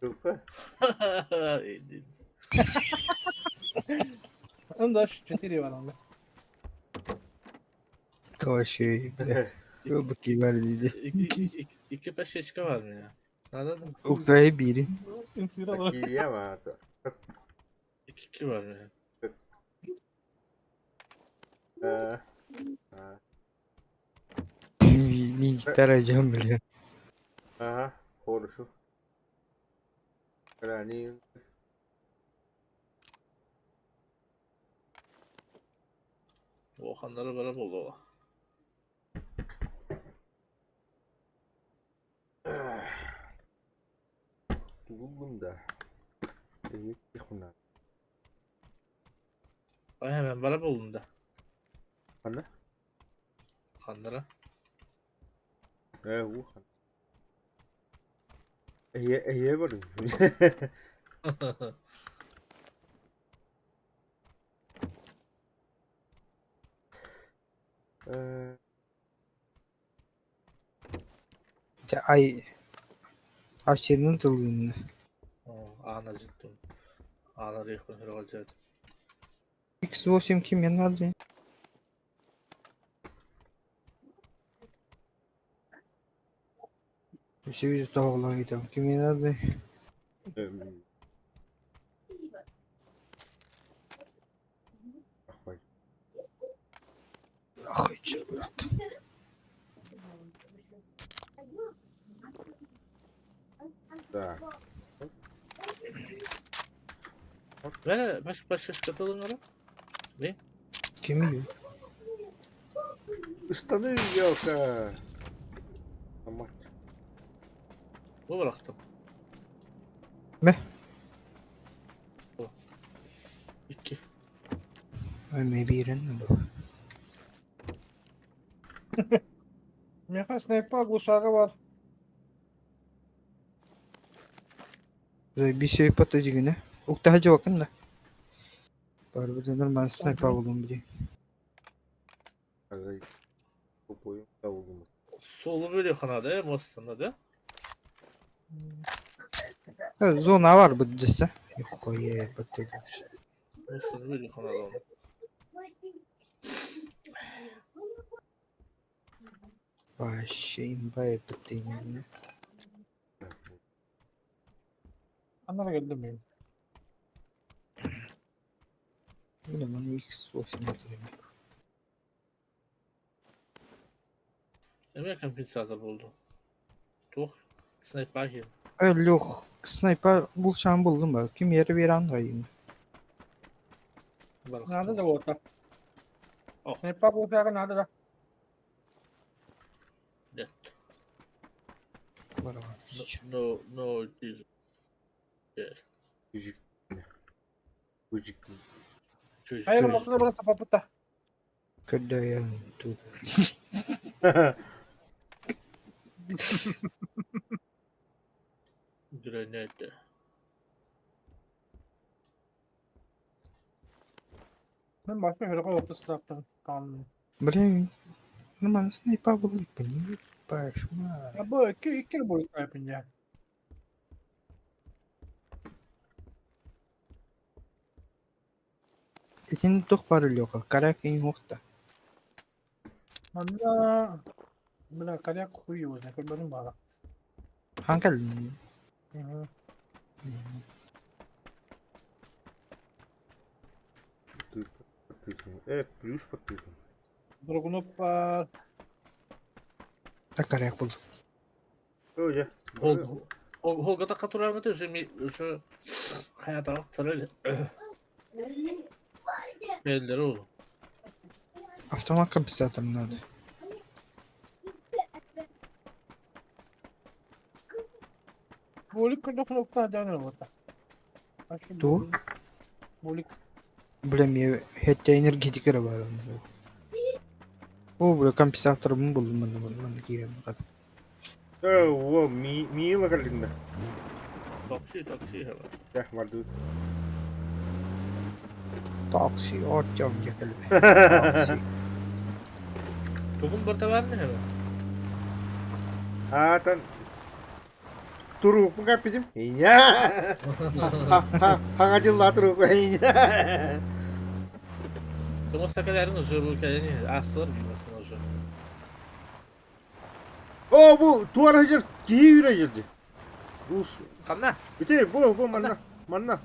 Тука. Ында 4 var onda. Вообще, бля. Быки var dedi. İki peşeçke var mı ya? Anladın mı? Ukrayna biri. Кирия маата. İki iki var mı ya? Э. А. Miktar бля. Ага, хорошо. Храним. Volkanlara beraber oldu o. Буллум да. Хуна. Ay hemen beraber oldum da. Хана? Kanlara. Э, уха. Я бар. Э, Ay. Aşçının tılgını. Ana cidden. Ana rehber herhalde. X8 ким надо? Все видят того там. Ким надо? Ахвай. Ахай, чё, брат. Так. Ver baş başka katalımlara. Ne? Ким ее? Штаны елка. Мать. Bu bıraktım. Ne? Bu. İki. Ay, maybe bu. Меха снайпа глушага var. Bir şey patlayıcı güne. Ukta hacı bakın da. Var bir de normal sniper buldum bir de. Ага. Тупой. Solu böyle kanada, mostan da. Ha, Zona var bu dese. Yok ye patladı. Mostan böyle kanada onu. Вообще имба это именно. Anlara geldim benim. Блин, он X8 atıyor. Demek kompensator buldu. Çok sniper kim? Öyle yok. Sniper bulşan buldum bak. Kim yeri bir an dayım. Nerede de orta. Oh. Sniper gluşaga nerede da? Net. Var var. No no no. Yeah. Gücük. Gücük. Çocuk. Hayır ortada burası paputa. Когда тут. Grenade. Ben başka şöyle orta silah Kanun. Блин. Нормально снайпер buldum. Понимаешь, ма. Ya bu iki iki boyut yapın ya. İkinci tok var yok. Karak in yokta. Manna Бля, коряк хуй его знает, хоть бы бала. Hangi geldin? Hı. Плюс подписан. Dragunov var. Tak karak buldum. Öyle. Hol hol Holga'da katılan mı diyorsun? Şu hayata aktarır. Belleri oğlum. Автомат компенсатор надо. Bolik 49.7 orta. Başka Dur. Bolik. Бля, мне hatta энергетика var. О, бля, компенсатор buldum ben de bunu. Ben de girelim kadar. О, ми мила калинда. Taksi taksi hemen. Ya vardı. Taksi Artyom geldi. Taksi. Bugün burada var ne hemen? Atan. Турууппун кэппитим. Иня. Хаҥа дьыллаа турууппу. Иня. Тумус такаларын уже бу кэлэн аастылар билмесин уже. О, бу туора сылдьар киһи үүрэ сылдьар. Уус. Ханна? Ити бу манна манна.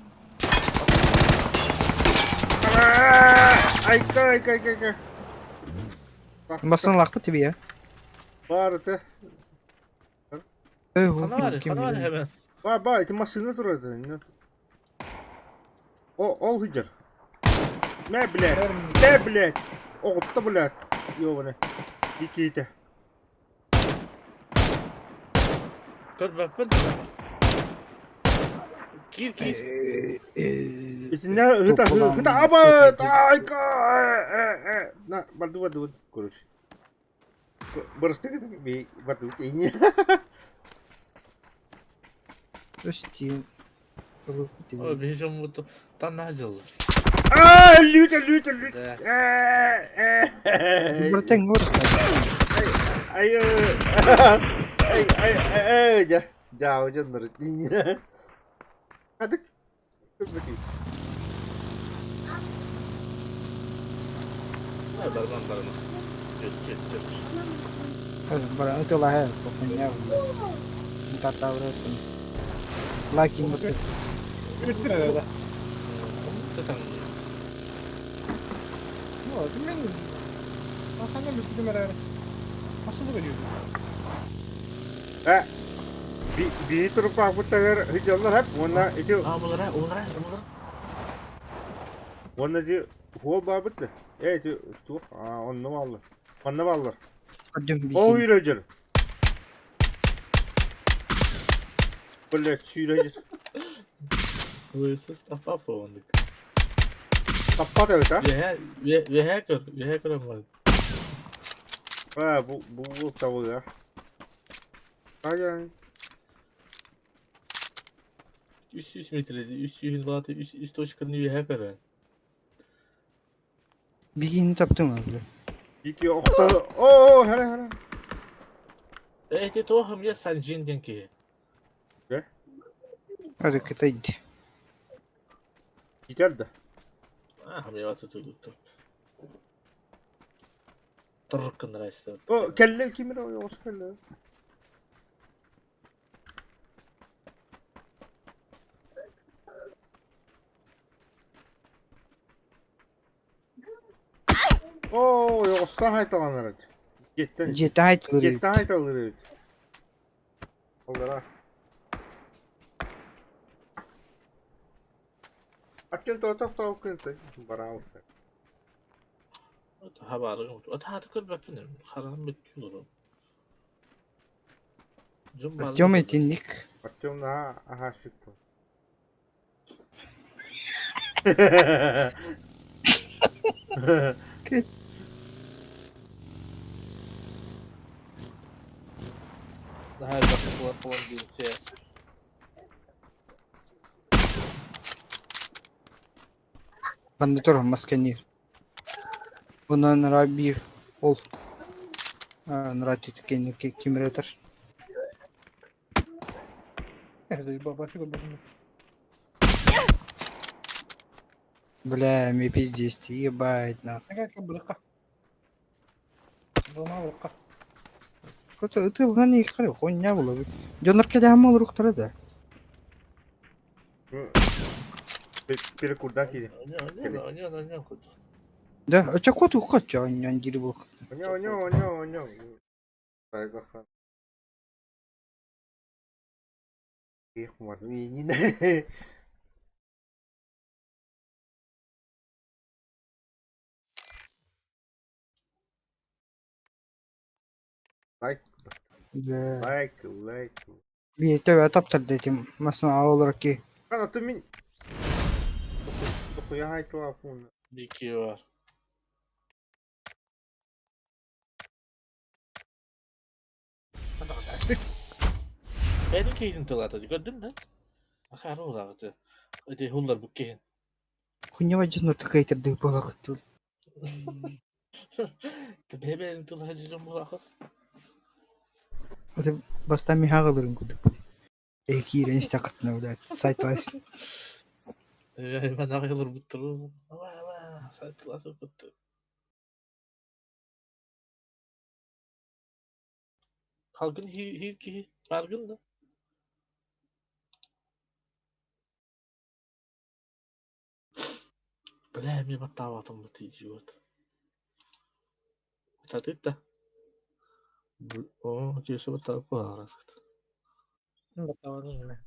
Айка айка айка айка. Басын лакпы тебе я. Бар это. Ханна бар, ханна бар hemen. Бар бар ити массыына турар. О, ол сылдьар. Мэ, блядь. Мэ, блядь. Оҕутта, блядь. Ёбаный. Икиитэ. Көрбөппүн. Киир киир. Итиннэ ыһыта ыһыта абыт айка на барду барду короче. Бырастыы би барду ини. Прости. Ой, биһи дьоммут танна дьыллар. Аа, лүт лүт лүт. Да. Братан, говоришь, Ай ай ай ай дьэ дьаабы дьоннор Хадык Барман барман. Жүт жүт жүт. Бара ытылаһа хуйня. Лайки вот Бүттүр эрэ. Тытан. Ну, мен Ханна бүттүм эрэ. Басылы бериyor. Э би туруппаахпыттагар сылдьаллар хап уонна ити А булара, улара, улара. уонна ити хуол баабыт да э ити туох аа онно бааллар манна бааллар Ол сүүрэ Блядь, сүүрэ Лысыз таппап оннук. Таппат эбит а? Үөһэ үөһэ көр, үөһэ көрөн бар. А, бу бу бу табыга. Ай 300 метрede, 300 балаты, 300 точканы үөһэ көрөн. Бигини таптым бля. Ики охто. Оо, хара хара. Эти туохум я Санжин диэн киһи. Hadi кытайди. Китер да. А, хамьяваты тугуттар. Туркун нравится. О, кэллэ кимир оҕус кэллэ. Оо, оҕустаах айталанар. Дьиэттэн Дьиэтэ айтылыр. дьиэттэн айталыр эбит. Олара. Аттен тоотох тооккун бараабыт. Хабары Ата көрбөппүн. Хараҕым бүткүн олору. Артем этинник. Артем наһаа аһаашык буол. Наһаа элбэх буолан буолан биирсэ. Банда тур масканир. Онан рабир ол. Нрати кенни кимретер. Башы көрбөтүм. Бля, мне пиздец, ебать на. Эгэ бырыкка. Бына бырыкка. Кто ытылган ихары хуйня было. Дьоннор кэдэһэн олоруктара да. Перекурдан киирин. Да, очакот ухача аньян дири был. Оñо, оñо, оñо, оñо. Айга. Их мар. Лайк, Да. лайк, лайк. Би төбө таптар дэтим. Масына олорок ки. Ана ты мин. Тохуя хайтла фун. Бики бар. Бэйдин кейсин тылата көрдүм да. Акары улагыты. Эти хуллар бу кейин. Хуйня дьоннор тыкайтырды болакыт. Бэбэдин тылата жирим булакыт. Аты баста михагалырын кудук. Киирэн истэххитинэ, блядь, сайт Айман аҕай олорбуттар. Сайт Халгын хиир киһи бааргын да? Бля, эмиэ баттаабатым бу идиот. Татыт да. Оо, киэсэ баттаабыт баҕарасыт. Баттаабатын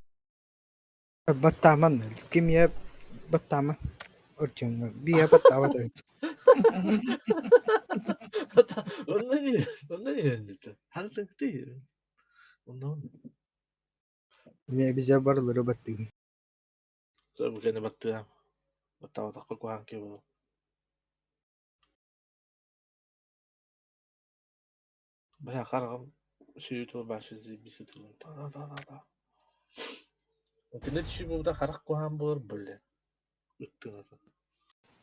Баттааман, ким ийэ баттаама Артемҥа биэ баттаабат эбит. Онно не, онно не Хантыҥты. Онно. Эмиэ бизе барылары баттыгын. Бу кэннэ баттыам. Баттаабатахпа куһаҕан киһи буолуо. Бля, хараҕым сүүйүтүгэр бааши та-та-та-та. Итиннэ түшүү буолбута харах куһаҕан буолар бля. Ыттыҥата.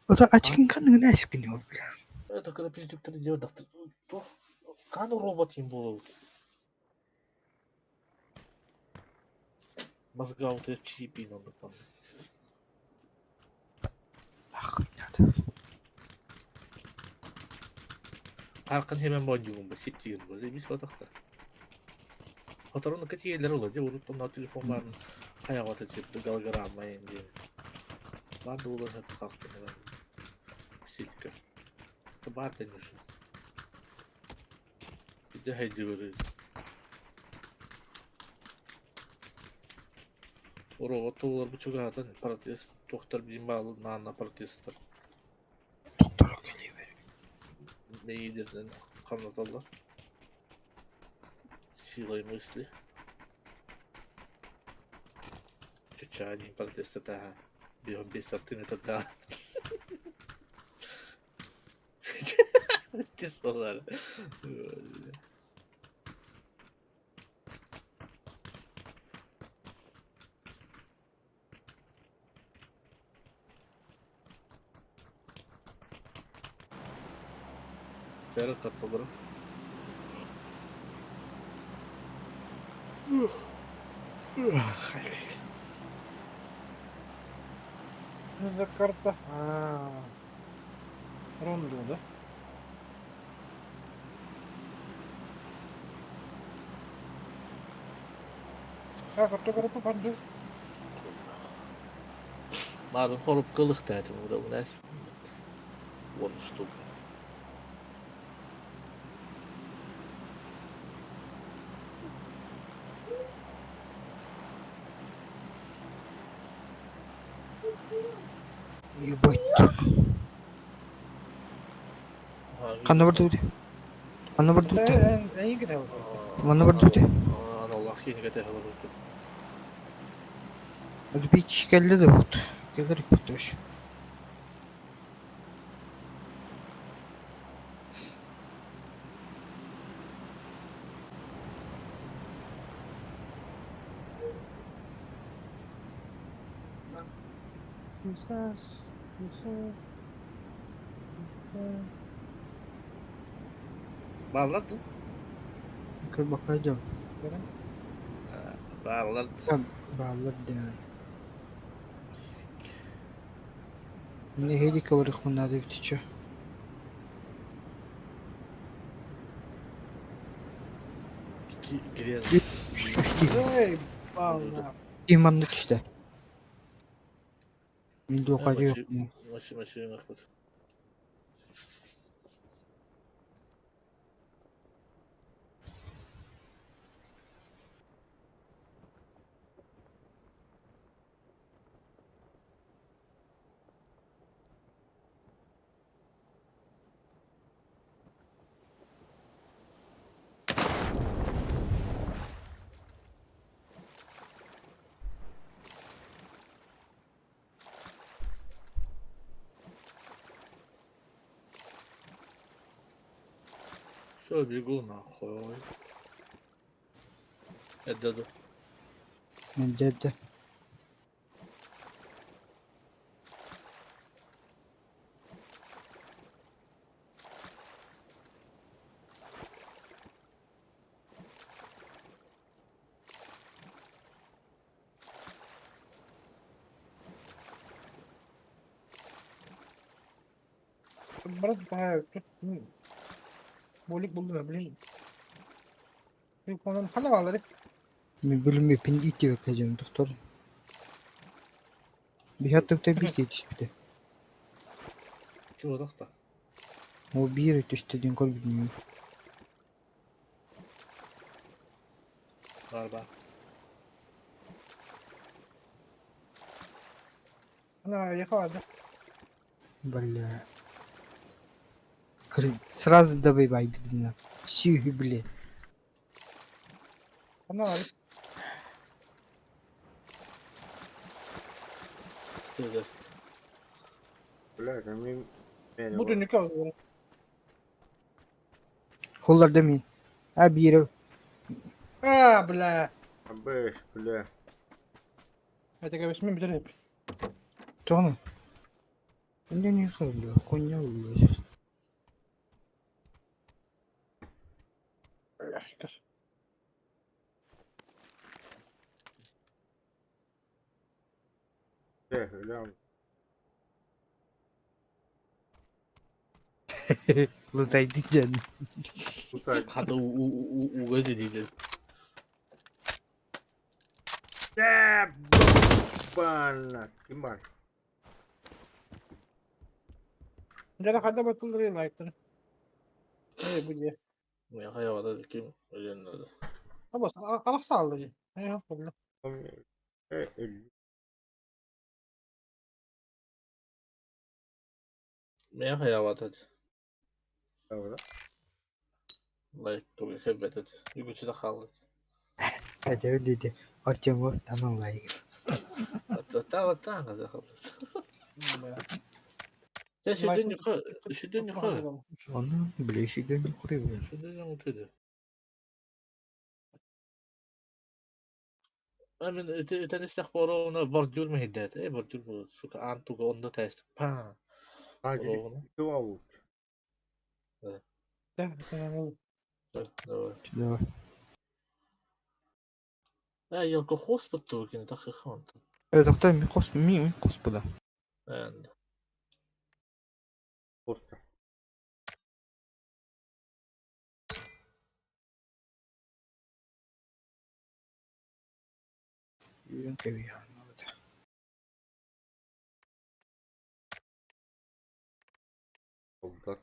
Ото ачыкын ханныгын ээсиккин ол бля. Это когда пиздюктары делают, то кан робот им буолабыт. Мозга вот этот чипин он там. Ах, блядь. Харкын hemen boncuğum bu, sittiğim bu, zemis batakta. Хоторуну кэтиэлэр ола, дьэ урут онно телефон баарын хайаҕата чипты галграмма диэн. Баар да буолан хахтын ситка. Баар конечно. Иде хайдыбыры. Робот туолар бу чугаһатан протест туохтар биин баалы наанна протесттар. Доктор кэлиэбэр. Мэйиилэринэн хамнаталлар. Силой мысли. Чучаанин протестатаха. Биһон бес сантиметр да. Тесалар. C'era картограф. Что за карта? А, Рондо, да? А, картограф панду. Марын хоруп кылых тәтім, у нас вон штука. Ебать. Ханна бардуути? Ханна бардуути? Манна бардуути? Аналлах киинигete олорбут. Бик кэллэ да бут. Кэлэр бут. Quizás, quizás, quizás. Бааллар да? Көр бакайдам. Бааллар. Бааллар диэн. Мне хелика барыхпын наада бүтүччү. Грязь. Эй, бална. Иманны түстэ. Мин дуохайы yok. Машина машина махпыт. Все, бегу нахуй. Это да. Мен деді. Брат, Болик булдум, блин. Телефонун хана балары. Мен бөлүмөппүн ииттибэккэ дьон тохтор. Биһи аттыбыта биир киһи түспүтэ. Ким отохто? Ол биир түстэ диэн көрбүтүм. Бар бар. Ана ехала. Бля. Сразу добивай дина. Сюхи, блин. Ана Стыдость. Бля, мен бу дүнүкө. Холлар да мин. А биир. А, бля. Бэш, бля. Это говоришь, мен битер. Тоҕо? Не не бля, хуйня бля. Бля, бля. Лутайды дьэн. Тутай. Хата уга диде. Бля, бана. Ким бар? Жара хада батылдыр лайктыр. Эй, бу не. Мен хайавада ким öленler. Абас, алак салды. Эй, бля. Э, Мен хайавада. Правда? Лайк тугы хебетет. Югучу да халды. Это деди. Артемов тамам лайк. Та та та да халды. Sen şuradan yukarı, şuradan yukarı. Onu бля, еще не курил. Şuradan yukarı. Мен этен истах боруна бордюр мехидет. Э бордюр бу. Сука ан туга онда тест. Па. А, Боруна. Кто Да, Давай. Давай. Э, елко хоспот тугин тахы хон. Это ми кос ми господа. Энд. Просто. Yürün kebi. Солдат.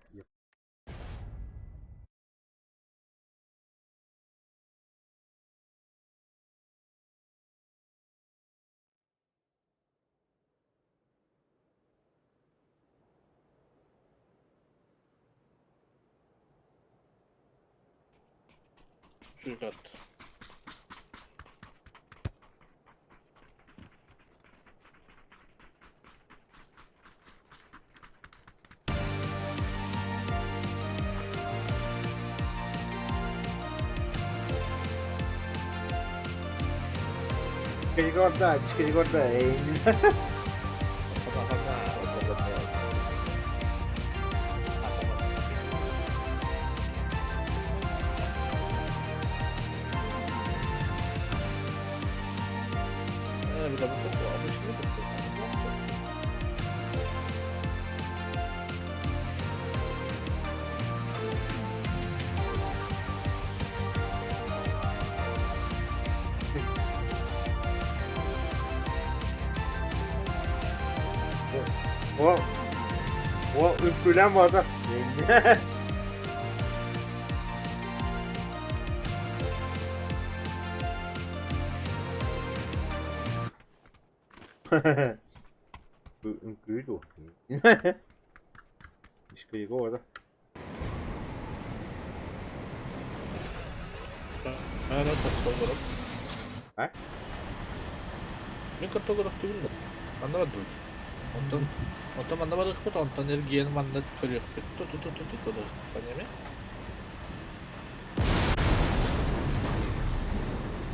Şugat. Чикорда, чикорда, эй. Э, бля, bu обычный О, о, үпкүләм бата. Үпкүлү. Ишкейго бата. Ана картограф. А? Мен картограф түгүл. Анда бар дуй. Онтон онтон манна бар ыхпыт, онтон эргиен манна көрүөхпүт. Ту ту ту ту ту ту понеме?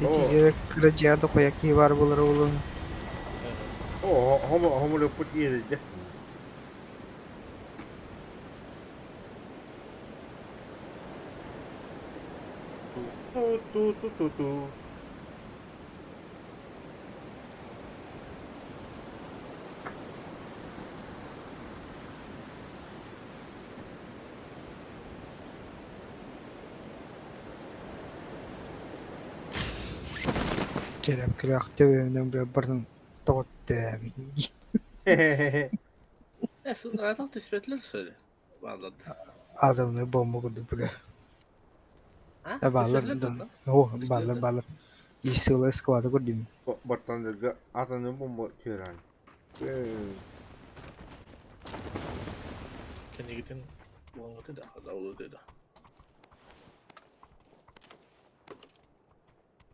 Эти кыра кояки бар булар улун. О, хомо хомо лөппүт иеде. Ту ту ту ту ту. Чэрэпкэлээх төбөбүнэн бля барын тоҕо төһөөбүн дии. Э, сыннаратах түспэтилэр söyle. Бааллар. Адамны бомба курдук бля. А? Э бааллар Түспэтилэр да. да? О, бааллар бааллар. Ис сыла сквада көрдүм. Бартан атаны бомба түһэрэн. Кэннигитин уоҥҥыты да, заводу да.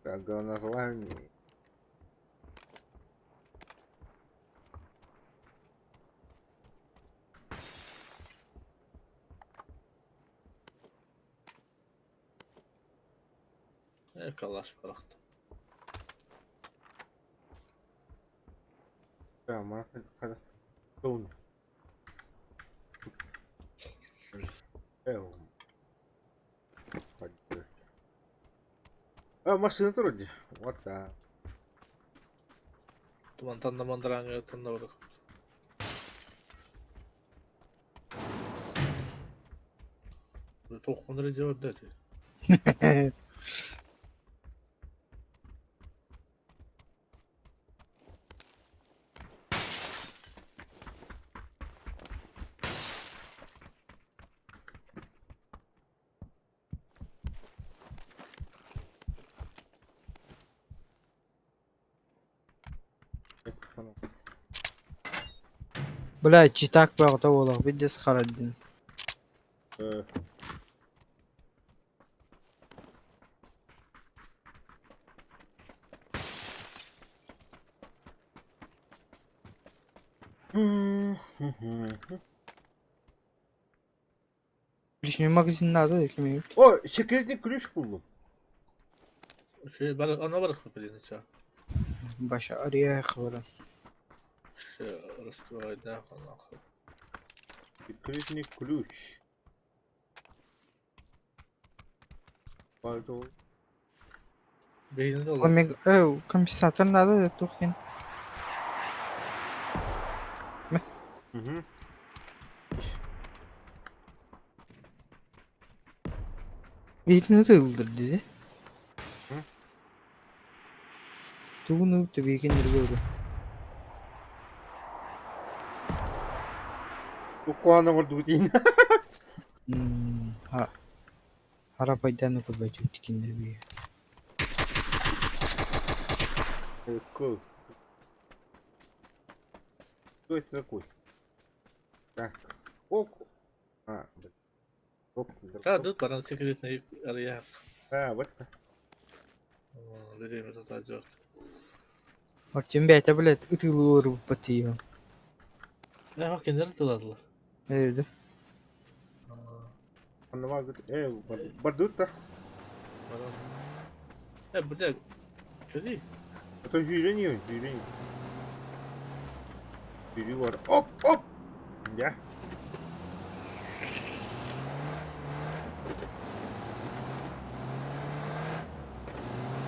Название. Э, калаш бырахтым. Да, Марк, А, машина вроде. Вот так. Тумантан да мандырааҥҥа тонна барах. Туоххун эрэ дьэ ити. Бля, читак бөҕөтө буолуох дес хараддин. Лишний магазин надо, кими? О, секретный ключ булдум. Şey, ben ana барых билин ча. Баша ария хабара. Şey, раскрывай, да, нахуй. Секретный ключ. Pardon. Beyninde olur. Комик, э, компенсатор надо, тухин. Угу. Видно тылдыр dedi. Hı? Тугуну төбеген нерге Укуана гордутин. Ха. Харапайдан көрбөт тикиндер би. Кто это такой? Так. Ок. А, да. Оп, Да, тут баран секретный ария. А, вот. Время тут идет. Артем бәйте билет ытылыр батыйы. Ne bak kendileri tıladılar. Evet. Бардут-то. Э, блядь. Что ты? Это жирение, жирение. Перевар. Оп, оп! Я.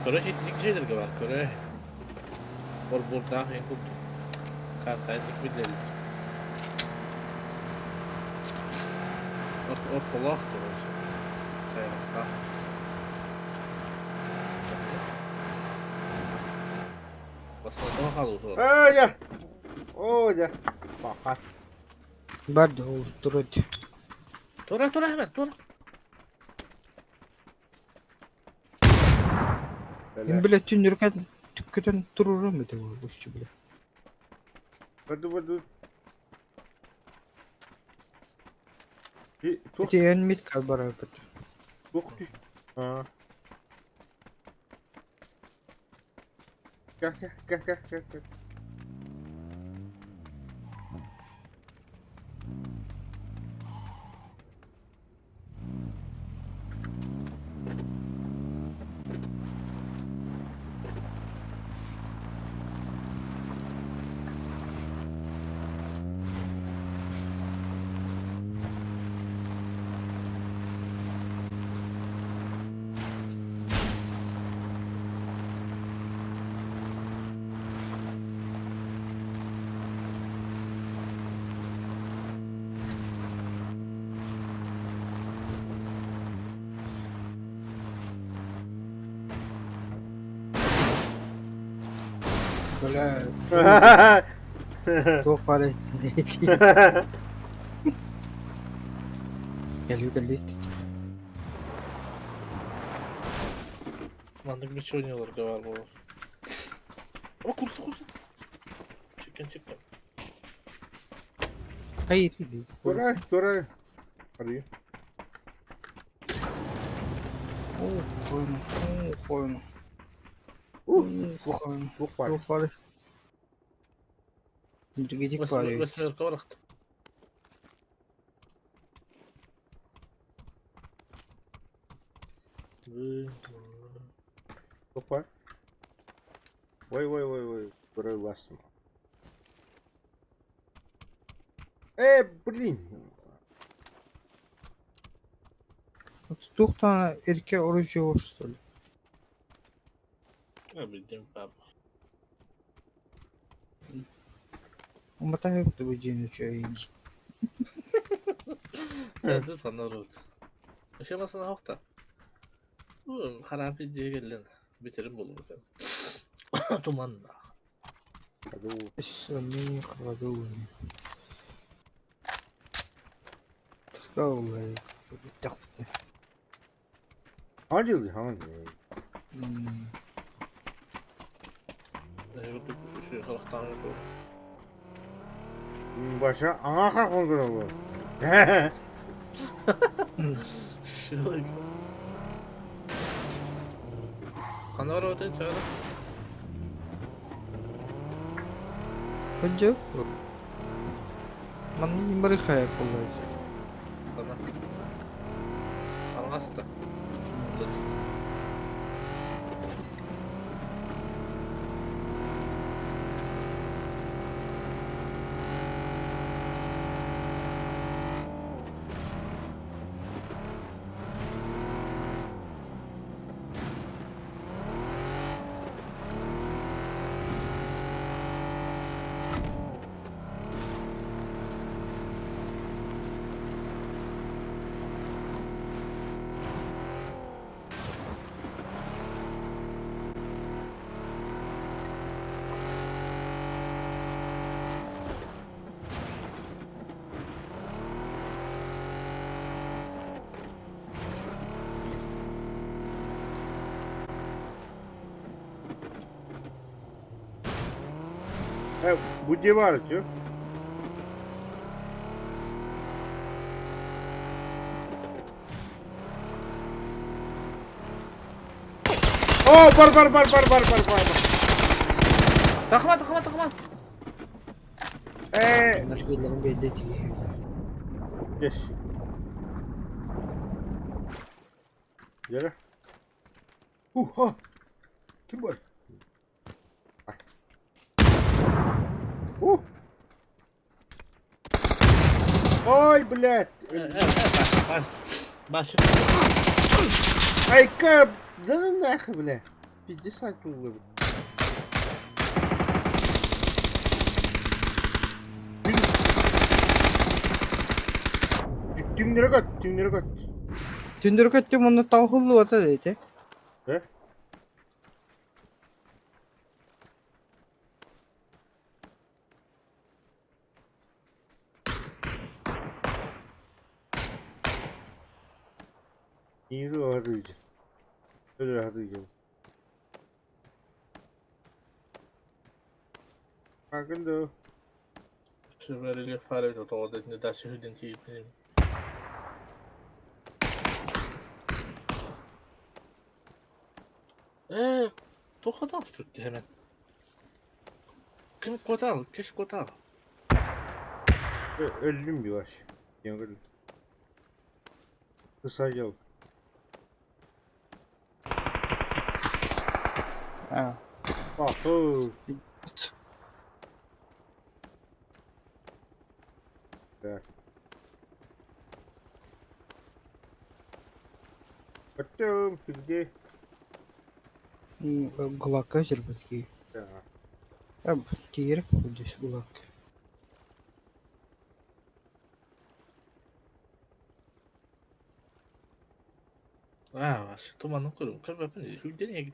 Короче, итинник дьиэлэргэ баар, көрөө. Борбуурдаах иһин курдук. Картайдык биллэрбит. Ортолоох короче. Хайҕастаах. Бастан хаалыы О, я! О, я! Пока. Бар да ол турат. Тура, тура hemen, тура. Мен билет түндүркән түккөтөн турурум эте бу бушчу биле. Барду, барду. Эти эн мит калбара бит. Тух түш. А. Кә, кә, кә, кә, кә, кә. Бля, туох баар этиннээти. Кэлүү кэллит. Маннык мишоняларга баар буолар. О, курса, курса. Чиккен, чиккен. Hayır, değil. Турай, турай. Арыы. Оо, хойно, оо, хойно. Ух, Хойно. туох баар. Туох баар. Гидик баар эбит. Восьмерка барахта. Туох баар. Ой, ой, ой, ой, турай ласым. Э, блин. Туох даҕаны эргэ оружие что ли? Билдим папа. Уматаһы бу дьиэни үчүгэй Сәдір фанарут. Ошо басына хокта. Харафи дьиэ кэллин. Бүтерин буолбут. Туманнаах. Өссө кладовый. Таскал бүттэхпит. Хаҥа дьыл, хаҥа дьыл. Харахтааҥы Баша аҥаха хоҥкуна Ханна барабытый чаара? Ходжо. Манна бары хайа буолла. Ханна. Аҥаста. Э, бу дьиэ баар үтүө. О, бар бар бар бар бар бар бар. Тахма, тахма, тахма. Э, Наргилерин бэйдэ тиги. Yes. Yere. Уха. Ким бар? Ух. Ой, блядь. Баш. Айка, да ну нахуй, бля. Пиздец, айтылды. Түҥнэри көт, түҥнэри көт. Түҥнэри көттүм онно тоҕо ата дии. Э? Ири арыйдьа. Өлөр арыйдьа. Хакын Шөбәреле фарет отоҕо не дальше хүден тиийбин. Э, тоқадан сүртті hemen. Ким котал, кеш котал. Өллүм yavaş. Yangın. Kısa yol. Аа. Ахы. Так. Потом ты где? Гулакка жербит. Да. Тиерек здесь гулак. Аа, туманын көрүм. Көрбөпүн. Хүден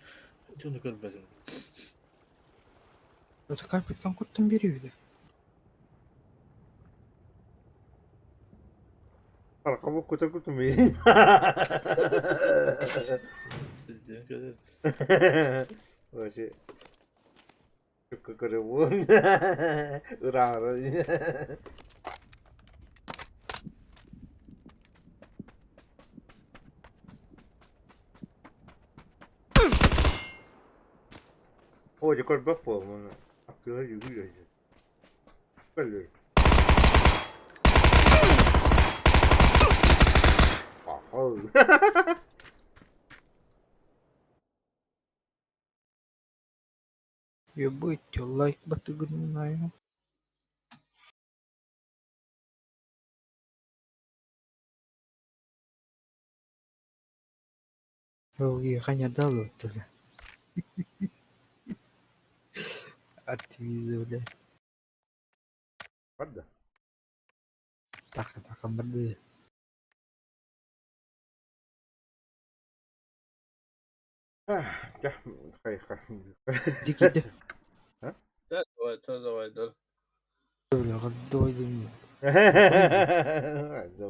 дьону көрбөтүм. Это капитан бери бери. Аркамı kutu kutu mu? Сизден көрөр. Вообще. Көрө Ырары. О, декор баппо, мона. Акыла жүгүр. Көлөр. Ахал. Ебать, лайк батыгыннаю. Ханя дал оттуда. Артвиза, блядь. Барда. Така, така, барды. Хай, хай. Дикий, да. Давай, давай, давай. Бля, давай, давай. Да.